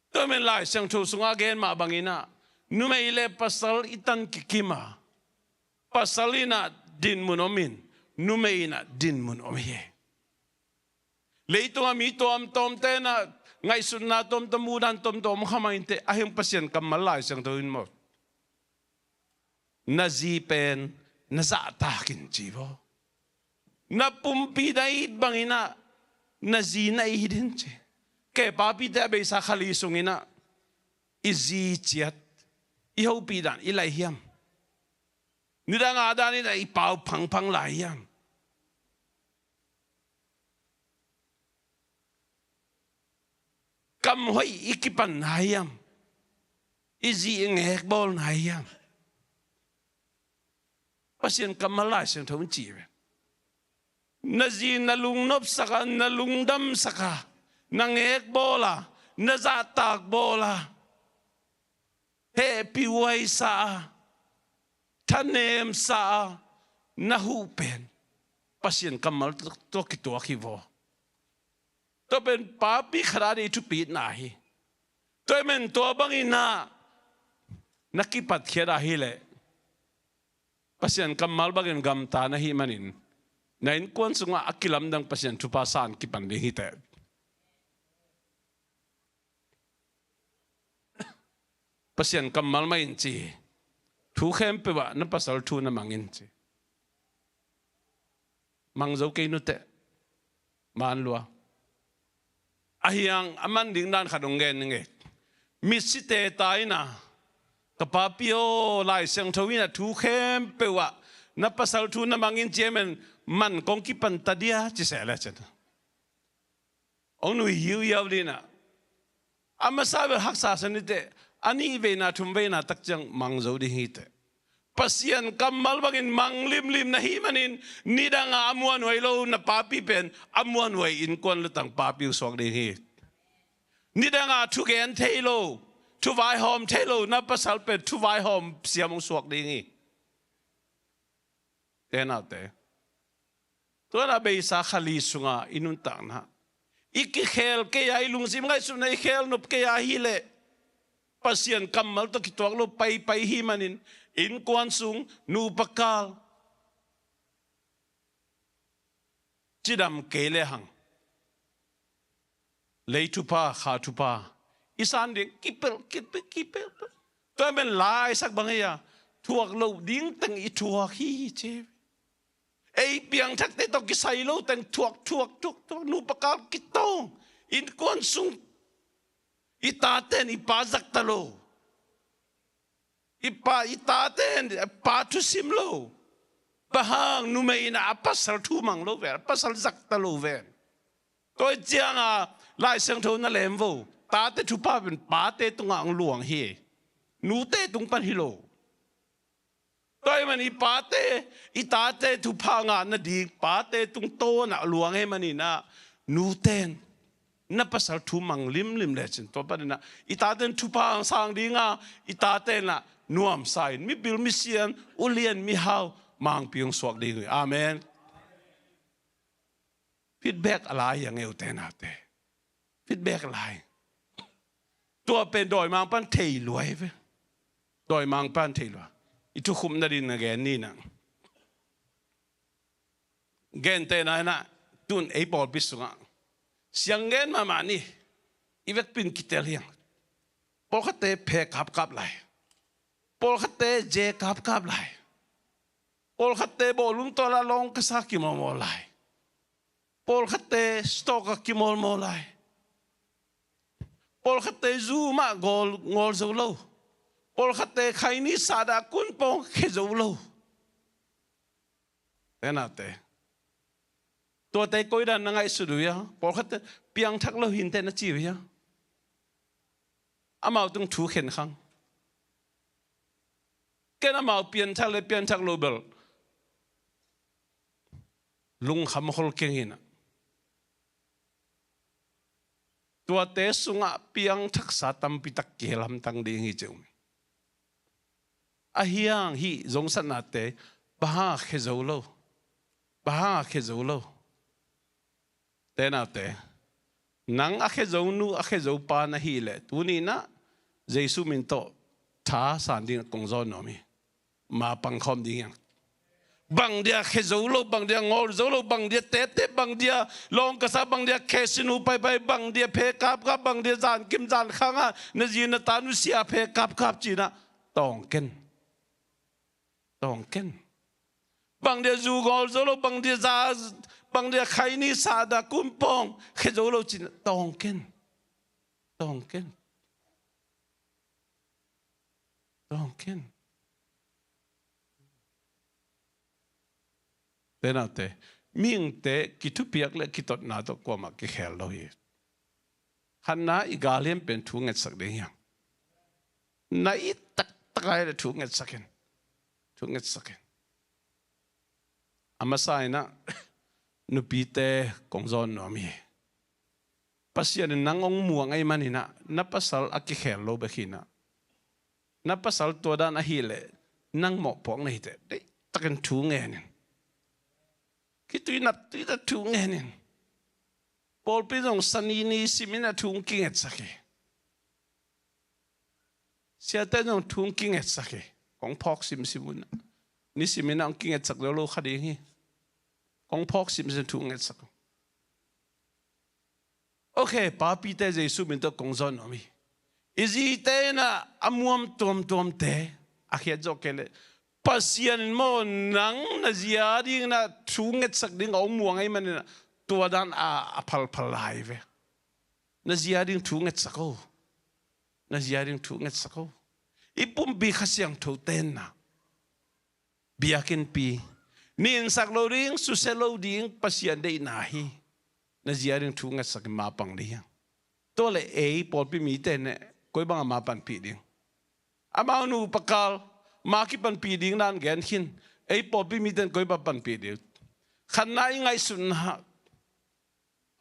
Tua men Lai Siangtho sungah gen mah bang inah, numei le pasal i tan kikim a, pasal inah dinmun om in, numei inah dinmun om hi. Leitungah mi tuamtuamte inah ngaihsutna tuamtuam, muhdan tuamtuam om kha mah inteh, ahi hang Pasian kammal Lai Siangtho in maw, na zi pen na zahtak in ci bo. Na pumpi na it bang inah na zi na it in ci. Kei papite a beisa kha li sung inah i zi ciat, i hopih dan i lai hiam? Nidang a dan inah i pau phangphang lai hiam? Kam hoih i kipanna hiam? I zi i ngekbawlna hiam? Pasian kammal Lai Siangtho in ci ve. Na zi na lungnopsak a, na lungdamsak a, na ngekbawl a, na zahtak bawl a, hehpih huaisa a, thanemsa a na huh pen Pasian kammal tawh kituak hi vaw. Tua pen papi khat a ding i thupitna hi. Tua i men tua bangin ah na kipatkhiat ahih leh Pasian kammal bangin gamta na hih manin na innkuan sungah a kilamdang Pasian thupha san kipan ding hi teh. Pasian kammal mah in ci hi. Thu khempeuh ah na pasal thu na mang in ci. Mang zo kei nuteh. Man lua. Ahi hang a man ding dan khat hong gen ning ei. Misi teta in ah, ka papi aw, Lai Siangtho in ah thu khempeuh ah na pasal thu na mang in ci, amen, man kong kipan ta dia ci seh le cin. Hong nui hiuhiau ding in ah, a masa bel haksa sa ni teh, a nih veina, thum veina tak ciang mang zo ding hi teh. Pasian kammal bangin mang limlim na hih manin, nidang a a muanhuai lo na papi pen a muanhuai innkuan lutang papi uh suak ding hi. Nidang a thugen thei lo, thuvaihawm thei lo na pasal pen thuvaihawm siam hong suak ding hi. Te naute, tua na beisa kha li sunga i nuntakna, i kikhel kei a, i lungsim ngaihsutna i khel nop kei a ahih leh, Pasian kammal tawh kituak lo paipai hih manin, innkuan sung, nupa kal, cidam kei lehang, lei thupha, kha thupha i san ding kipelh, kipelh, kipelh. Tua i men laisak bang hi a, thuak loh ding teng i thuak hi ci. Ei piangthakte tawh kisai lo teng thuak, thuak, thuak, thuak. Nupa kal kitawng, innkuan sung, i taten i pa zakta lo. I pa, i taten pa thusim lo. Bang hang? Numei in ah a pasal thu mang lo ven, a pasal zakta lo ven. Tua i cianga Lai Siangtho na lem vo, tate thupha pen pate tungah hong luang hi. Nute tung pan hi lo. Tua i man i pate, i tate thupha ngah nading pate tungtawn ah luang hi manin ah, nuten na pasal thu mang limlim lecin, tua panin ah i taten thupha hong sang ding a, i taten ah nuamsa in mipil misian, ulian mihau, mangpi hong suak ding hi. Amen. Feedback a lai hi a, ngeute naute. Feedback a lai. Tua pen dawimangpa'n thei lua hi ve. Dawimangpa'n thei lua. I thukhupna ding na gen ni na. Gentehna in ah, tun ei pawlpi sungah siang gen mahmah ni. I vekpi in kitel hi hang. Pawlkhatte phe kapkap lai. Pawlkhatte ze kapkap lai. Pawlkhatte bawlung tawh la lawng ka sa kimawlmawl lai. Pawlkhatte stock ah kimawlmawl lai. Pawlkhatte zu mah gawl, ngawl zo lo. Pawlkhatte khaini sahdah kunpawng khia zo lo. Te naute, tuate koidan na ngaihsut uh hia? Pawlkhatte piangthak lo hinteh na ci uh hia? Amau tung thu khen khang. Ken amau pianthak le pianthak lo bel lungkham hol keng hi na. Tuate sungah piangthaksa tampi tak kihel hamtang ding hi ci uh. Ahi hang hih zongsatnate, bang hang a khia zo lo? Bang hang a khia zo lo? Te naute, nang a khia zo nu, a khia zo pa na hih leh, tuni in ah Jesu min tawh tha san ding a kong zawn nuam hi. Ma pangkhawm ding hi hang. Bang dia khia zo lo, bang dia ngawl zo lo, bang dia tete, bang dia lawng ka sa, bang dia khesinu paipai, bang dia phe kapkap, bang dia zankim zankhang ah na zi na ta nusia phe kapkap ci-in ah tawng ken. Tawng ken. Bang dia zu ngawl zo lo, bang dia za, bang dia khaini sahdah kunpawng khia zo lo ci-in ah tawng ken. Tawng ken. Tawng ken. Te naute, mihingte kithupiak le kitotna tawh kuamah kikhel lo hi. Khatna, i gal hiam pen thu ngetsak ding hi hang. Na it taktak a hih leh thu ngetsak in. Thu ngetsak in. A masa in ah, nupite kong zawn nuam hi. Pasian in nang hong muang ahih manin ah, na pasal a kikhel lo bek hi na. Na pasal tua dan ahih leh nang mawhpuak na hi teh, deihtakin thu ngen in. Khitui nat tui ta thu ngenin. Pawlpi zong sani nisim in a thu hong kingetsak hi. Siate zong thu hong kingetsak hi. Kong phawk simsim un. Nisim in a hong kingetsak zo lo kha ding hi. Kong phawk simsim thu hong ngetsak. Ok, papite Jesu min tawh kong zawn om hi. I zite in a muam tuamtuamte a khiat zawh kei leh Pasian in maw nang na zi a dingin a thu ngetsak ding a hong muang ahih manin a tua dan a, a phalphal lai ve. Na zi a ding thu ngetsak o. Na zi a ding thu ngetsak o. I pumpi Kha Siangtho tenna biakinnpi, ninsak lo ding, susia lo ding Pasian deihna hi. Na zi a ding thu ngetsak in mapang ding hi hang. Tua leh ei pawlpi mite in koi bang a mapanpih ding? Amau nu pakal ma kipanpih ding dan gen khin. Ei pawlpi mite in koi bang panpih ding? Khatna, i ngaihsutna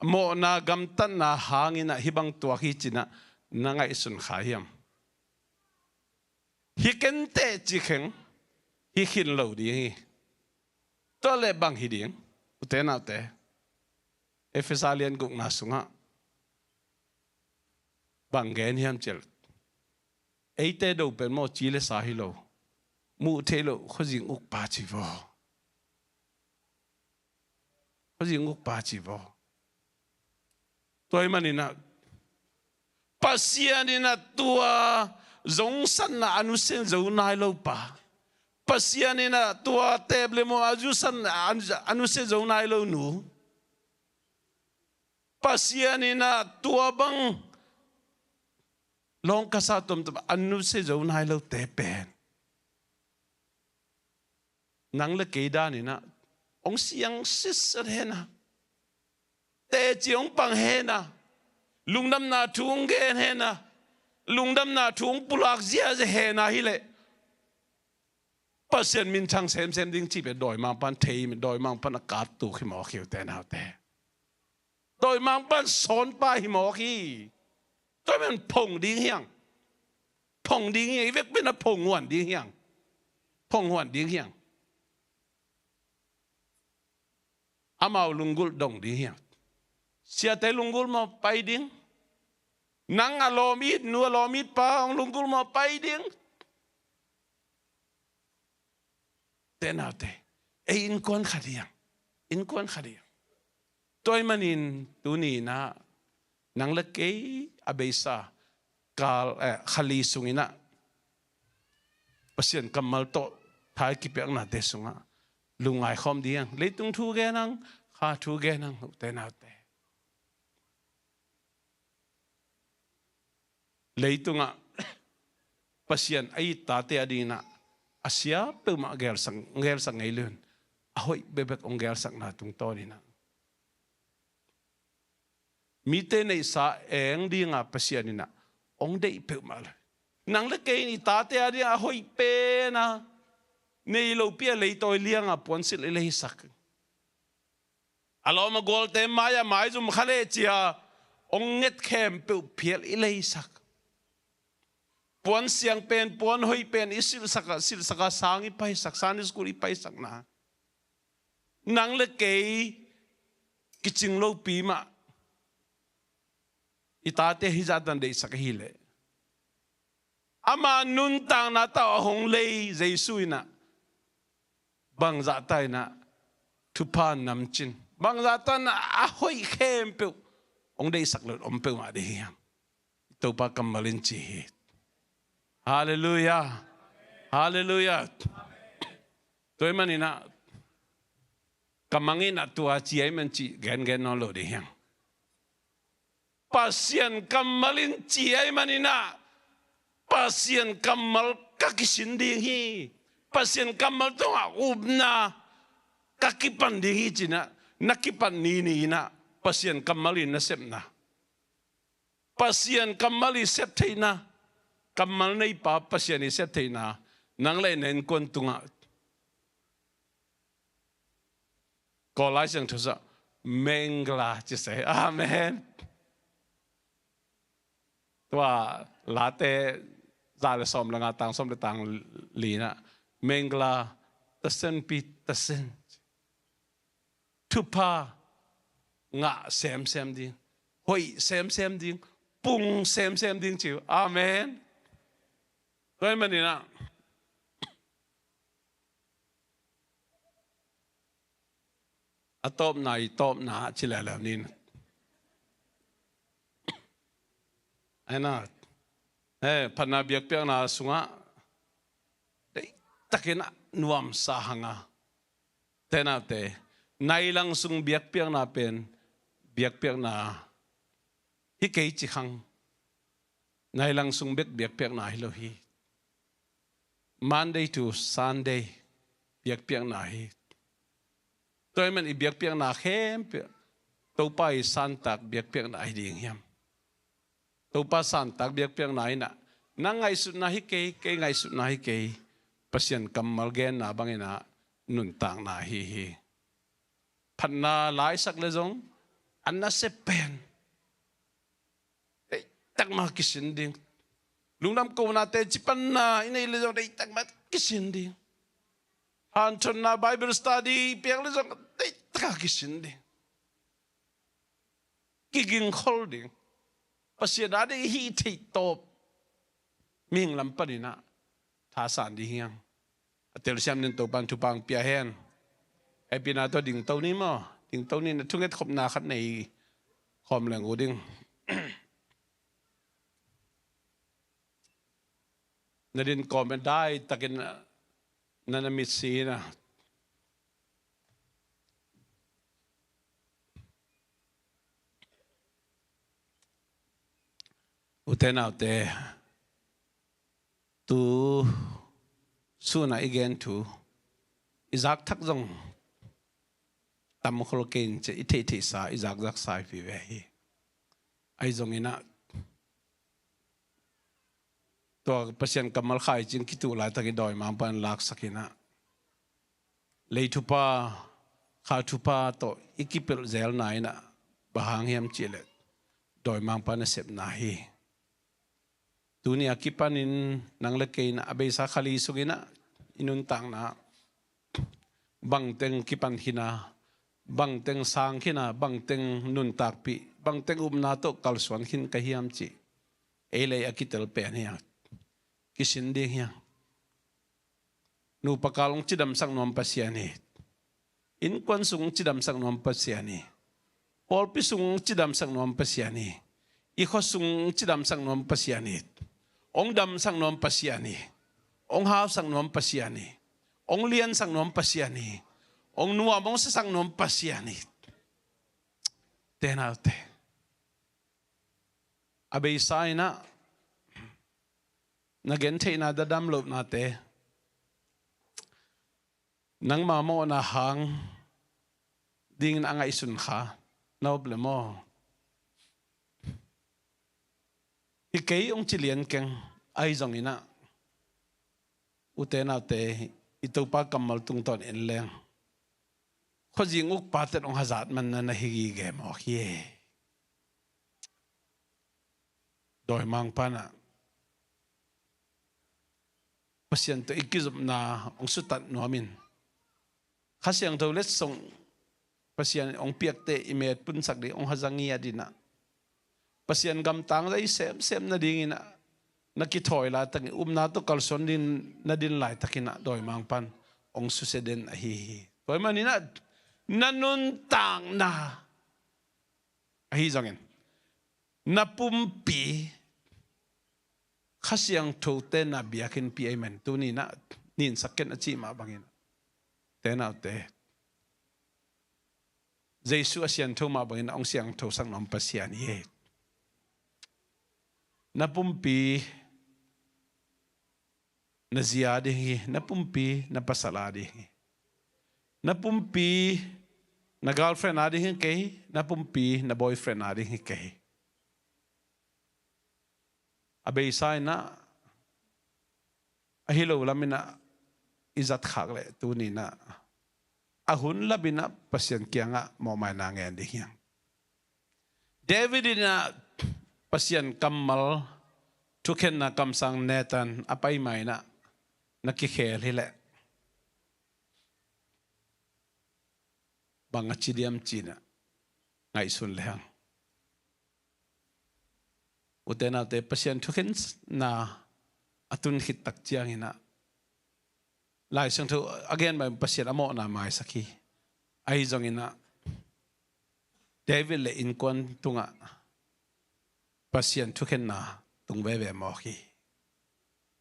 mawhna gamtatna hangin a hih bang tuak hi ci-in a na ngaihsun kha hiam? Hi kenteh ci kheng, hi khin lo ding hi. Tua leh bang hi ding? Ute naute, Efesa lian gukna sungah bang gen hiam cih leh, eite do pen maw ci le sa hi lo, muh theih loh khuazing ukpa ci vaw. Khuazing ukpa ci vaw. Tua ahih manin a Pasian in a tua zongsatna a nusia zo nai lo pa, Pasian in a tua tep le maw a zusatna a, a nusia zo nai lo nu, Pasian in a tua bang lawngkasa tuamtuam a nusia zo nai lote pen nang le kei dan in a hong siang sitset hen a, teci hong pang hen a, lungdamna thu hong gen hen a, lungdamna thu hong pulak ziahziah hen a hi leh, Pasian minthang semsem ding cih pen dawimangpa'n thei, dawimangpa'n a kap tuk hi mawk hi, ute naute. Dawimangpa'n sawn pah hi mawk hi. Tua ahih manin phong ding hi hang. Phong ding hi hang. I vekpi in a phong huan ding hi hang. Phong huan ding hi hang. Amau lunggulh dong ding hi hang. Siate lunggulh maw, pai ding? Nang a lawm it nu, a lawm it pa hong lunggulh maw, pai ding? Ute naute, ei innkuan khat hi hang. Innkuan khat hi hang. Tua ahih manin tuni in a nang le kei a beisa kal, eh, kha li sung in a Pasian kammal tawh tha i kipiaknate sungah lungngai khawm ding hi hang. Leitung thu gen hang, kha thu gen hang, ute naute. Leitungah Pasian a it tate a dingin a sia peuhmah gelsak, gelsak ngei lo in, a hoih bekbek hong gelsakna tungtawn in a, mite neihsa eng dinga Pasian in a hong deih peuhmah lo. Nang le kei in i tate a dingah a hoih pen a, nei lopi a leitawi lianga puansilh i leisak. A lawm a gualte mai-ah maizum kha leh ci-a hong nget khempeuh phial i leisak. Puan siang pen, puan hoih pen i silhsak a, silhsak a sang i paisak, Sunday school i paisakna. Nang le kei kicing lopi mah i tate hih zahtan deihsak ahih leh, ama nuntakna tawh a hong lei Jesu in a, bangzahta in a thupha namcin, bangzahta in a a hoih khempeuh hong deihsak lo in om peuhmah ding hiam? Topa kammal in ci hi. Halleluiah. Halleluiah. Tua ahih manin a, ka mang in a tua ci ahih man cih gengen nawn lo ding hiam? Pasian kammal in ci ahih manin a, Pasian kammal ka kisin ding hi. Pasian kammal tungah upna ka kipan ding hi ci-in a, na kipan ni ni in a, Pasian kammal in na sepna, Pasian kammal i sep theihna, kammal neipa Pasian i sep theihna, nang le na innkuan tungah Kawl Lai Siangtho sungah mengla ci se. Amen. Tua Late za le sawm le nga, tang sawm le tang li-na, mengla tasen pi tasen. thupha ngah semsem ding, hoih semsem ding, pung semsem ding ci uh. Amen. Tua ahih manin ah a tawpna, i tawpna ci leuleu ni. Ahi na, eh, phatna biakpiakna sungah deihtakin a nuamsa hang a, ute naute, nailang sung biakpiakna pen biakpiakna hi kei ci hang. Nailang sung bek biakpiakna hi lo hi. Monday to Sunday biakpiakna hi. Tua ahih man i biakpiakna khempeuh Topa i santak biakpiakna hi ding hiam? Topa santak biakpiakna in ah, nang ngaihsutna hi kei, kei ngaihsutna hi kei, Pasian kammal genna bangin ah nuntakna hi hi. Phatna la i sak leh zong a nasep pen deihtak mah kisin ding. Lungdam konate cipanna i neih leh zong deihtak mah kisin ding. Hanthotna Bible study piak leh zong deihtak a kisin ding. Kigingkhol ding. Pasian a ding i hih theih tawp mihing lam panin ah thasan ding hi hang. A telsiam dingin Topa'n thupha hong pia hen. Hehpihna tawh dingto ni maw? Dingto ni, na thungetkhopna khat nei khawm leng uh ding. Na din kawm in daitakin na na mitsi in ah. Ute naute, tu sun a i gen thu i zak thak zong tam khol kei in ci, i theihtheihsa i zakzaksa i hi ve hi. Ahi zongin ah tua Pasian kammal khaicing kituh laitak i dawimangpa'n laksak in ah, lei thupha, kha thupha tawh i kipelh zelna in ah, bang hang hiam cih leh dawimangpa nasepna hi. Tuni a kipanin nang le kei in ah, a beisa kha li sungin ah i nuntakna bangteng kipan khin a, bangteng sang khin a, bangteng nuntakpih, bangteng upna tawh kalsuan khin ka hiam cih ei le ei a kitel pen hi hang. Kisin ding hi hang. Nupa kal hong cidamsak nuam Pasian hi. Innkuan sung hong cidamsak nuam Pasian hi. Pawlpi sung hong cidamsak nuam Pasian hi. I khua sung hong cidamsak nuam Pasian hi. Hong damsak nuam Pasian hi. Hong hausak nuam Pasian hi. Hong liansak nuam Pasian hi. Hong nuam hong siasak nuam Pasian hi. Ute naute, a beisa in ah na gentheihna, dadam lohnate nangma mawhna hang dingin a ngaihsun kha na om le maw? Hi kei hong ci lian keng. Ahi zongin ah, ute naute, i Topa kammal tungtawn en leng, khuazing ukpa teng hong hazat man na na hi gige mawk hi. Dawimangpa'n ah Pasian tawh i kizopna hong sutat nuam in, Kha Siangtho letsong Pasian hong piakte i met punsak ding, hong haza ngiat in ah, Pasian gamtang za i semsem nadingin ah na kithawi laitakin, upna tawh kalsuan dingin na din laitakin ah, dawimangpa'n hong susia den ahi hi. Tua ahih manin ah na nuntakna ahi zongin na pumpi Kha Siangthote na biakinnpi ahih man, tuni in ah ninsak ken a cih mah bangin, ute naute, Jesu a siangtho mah bangin hong siangthosak nuam Pasian hi. Na pumpi na zi a ding hi, na pumpi na pasal a ding hi. Na pumpi na girlfriend a ding hi kei, na pumpi na boyfriend a ding hi kei. A beisa in ah, ahi lo lam in ah i zat khak leh tuni in ah, a hun lap in ah Pasian kiangah mawhmaina ngen ding hi hang. David in ah Pasian kammal, thukhenna kamsang Nathan a pai ma in ah na kikhel hi leh, bang a ci diam ci-in ah ngaihsun lehang. Ute naute, Pasian thukhenna a tun khit tak ciangin ah Lai Siangtho a gen mah Pasian a mawhna maisak hi. Ahi zongin ah David le innkuan tungah Pasian thukhenna tung veve mawk hi.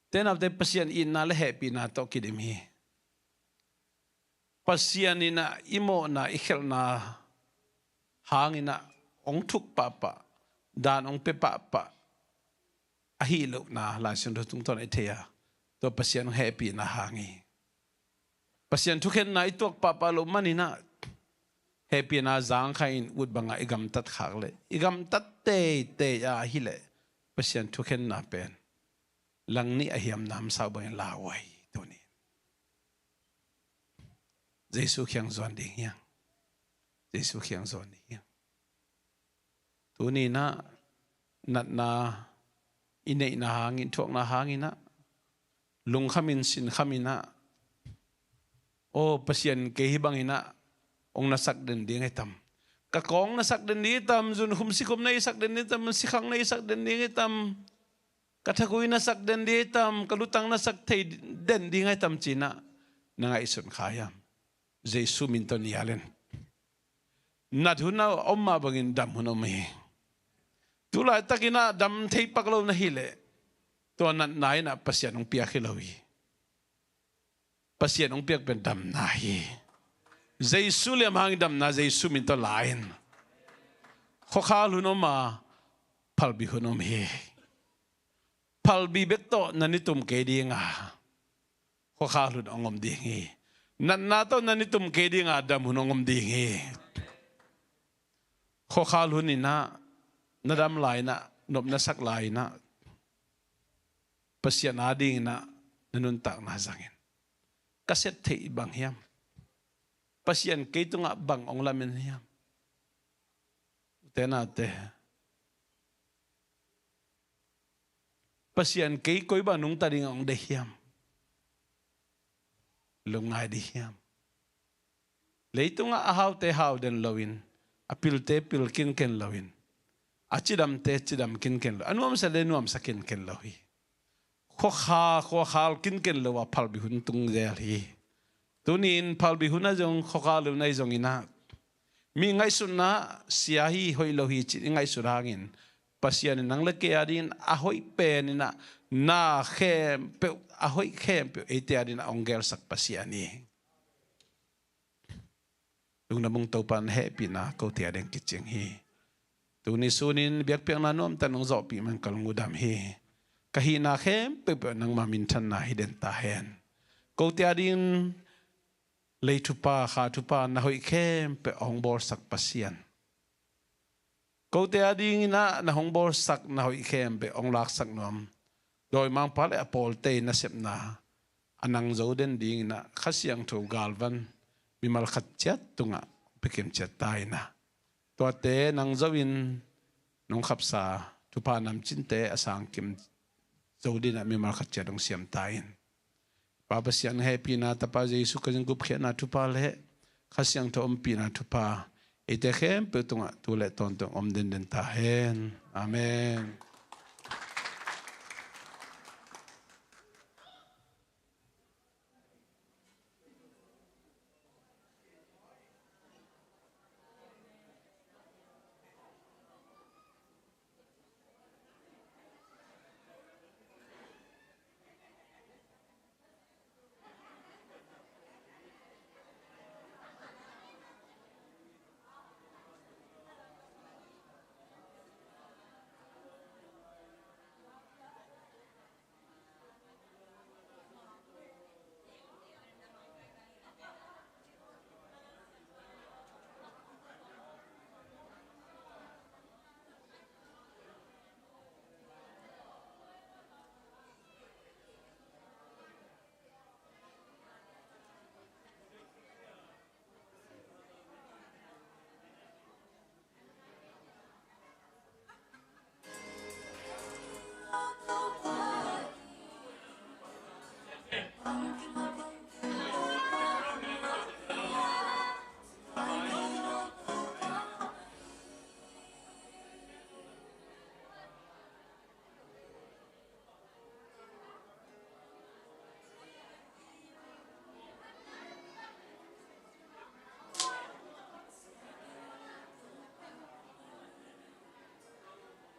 Ute naute, Pasian itna le hehpihna tawh kidim hi. Pasian in ah i mawhna, i khelhna hangin ah hong thuk pahpah, dan hong pia pahpah ahih lohna Lai Siangtho tungtawn ah i thei a, tua Pasian hong hehpihna hang hi. Pasian thukhenna i tuak pahpah loh manin ah hehpihna zangkhai in ut bangah i gamtat khak leh, i gamtat teitei a ahih leh, Pasian thukhenna pen langnih a hiam namsau bangin lauhuai hi. Tuni Jesu kiang zuan ding hiam? Jesu kiang zuan ding hiam? Tuni in ah natna i neihna hangin, thuakna hangin ah lungkhamin, sinkhamin ah, aw, Pasian kei hih bangin ah hong nasak den ding hi tam? Ka kawng nasak den ding hi tam? Zunkhum sikhum na hisak den ding hi tam? Sikhang na hisak den ding hi tam? Ka thagui nasak den ding hi tam? Ka lutang nasak thei den ding hi tam ci-in ah na ngaihsun kha hiam? Jesu min tawh nial in. Nat hun a om mah bangin dam hun om hi. Tulaitakin ah dam thei pak lo na hih leh, tua natna in ah Pasian hong piak hi lo hi. Pasian hong piak pen damna hi. Jesu liam hangin damna, Jesu min tawh la in. Khuakhal hun om a, phalbi hun om hi. Phalbi bek tawh na nitum kei ding a, khuakhal hun hong om ding hi. Natna tawh na nitum kei ding a, dam hun hong om ding hi. Khuakhal hun in ah na dam lai-in ah, nop na sak lai-in ah, Pasian adingin ah na nuntakna zang in. Ka sep theih bang hiam? Pasian kei tungah bang hong lamen hiam? Ute naute, Pasian kei koi bang nungta dingin hong deih hiam? Lungngai ding hiam? Leitungah a haute hau den loin, a pilte pil kinken loin, a cidamte cidam kinken lo, a nuamsate nuamsa kinken lo hi. Khuakha, khuakhal kinken lo a phalbi hun tung zel hi. Tuni-in phalbi hun ahi zong, khuakhal hun ahi zongin ah, mi ngaihsutna sia hi, hoih lo hi ci-in i ngaihsut hangin, Pasian in nang le kei adingin a hoih pen in ah, na khempeuh, a hoih khempeuh eite adingin a hong gelsak Pasian hi. Lungdam ung, Topa, na hehpihna kote ading kicing hi. Tuni sunin biakpiakna nuamtakin hong zawhpih man ka lung uh dam hi. Ka hihna khempeuh peuh nangma minthanna hi den ta hen. Kote adingin lei thupha, kha thupha, na hoih khempeuh hong bawlsak Pasian. Kote adingin ah na hong bawlsak, na hoih khempeuh hong laksak nuam dawimangpa le a pawlte nasepna a nang zo den dingin ah Kha Siangtho galvan mimal khat ciat tungah pia kim ciat ta in ah, tuate nang zo in nong khapsa thupha namcinte a sang kim zo dingin ah mimal khat ciat hong siam ta in. Pa Pasian hehpihna, Tapa Jesu Khazih gupkhiatna thupha le Kha Siangtho ompihna thupha eite khempeuh tungah tu le tawntung om denden ta hen. Amen.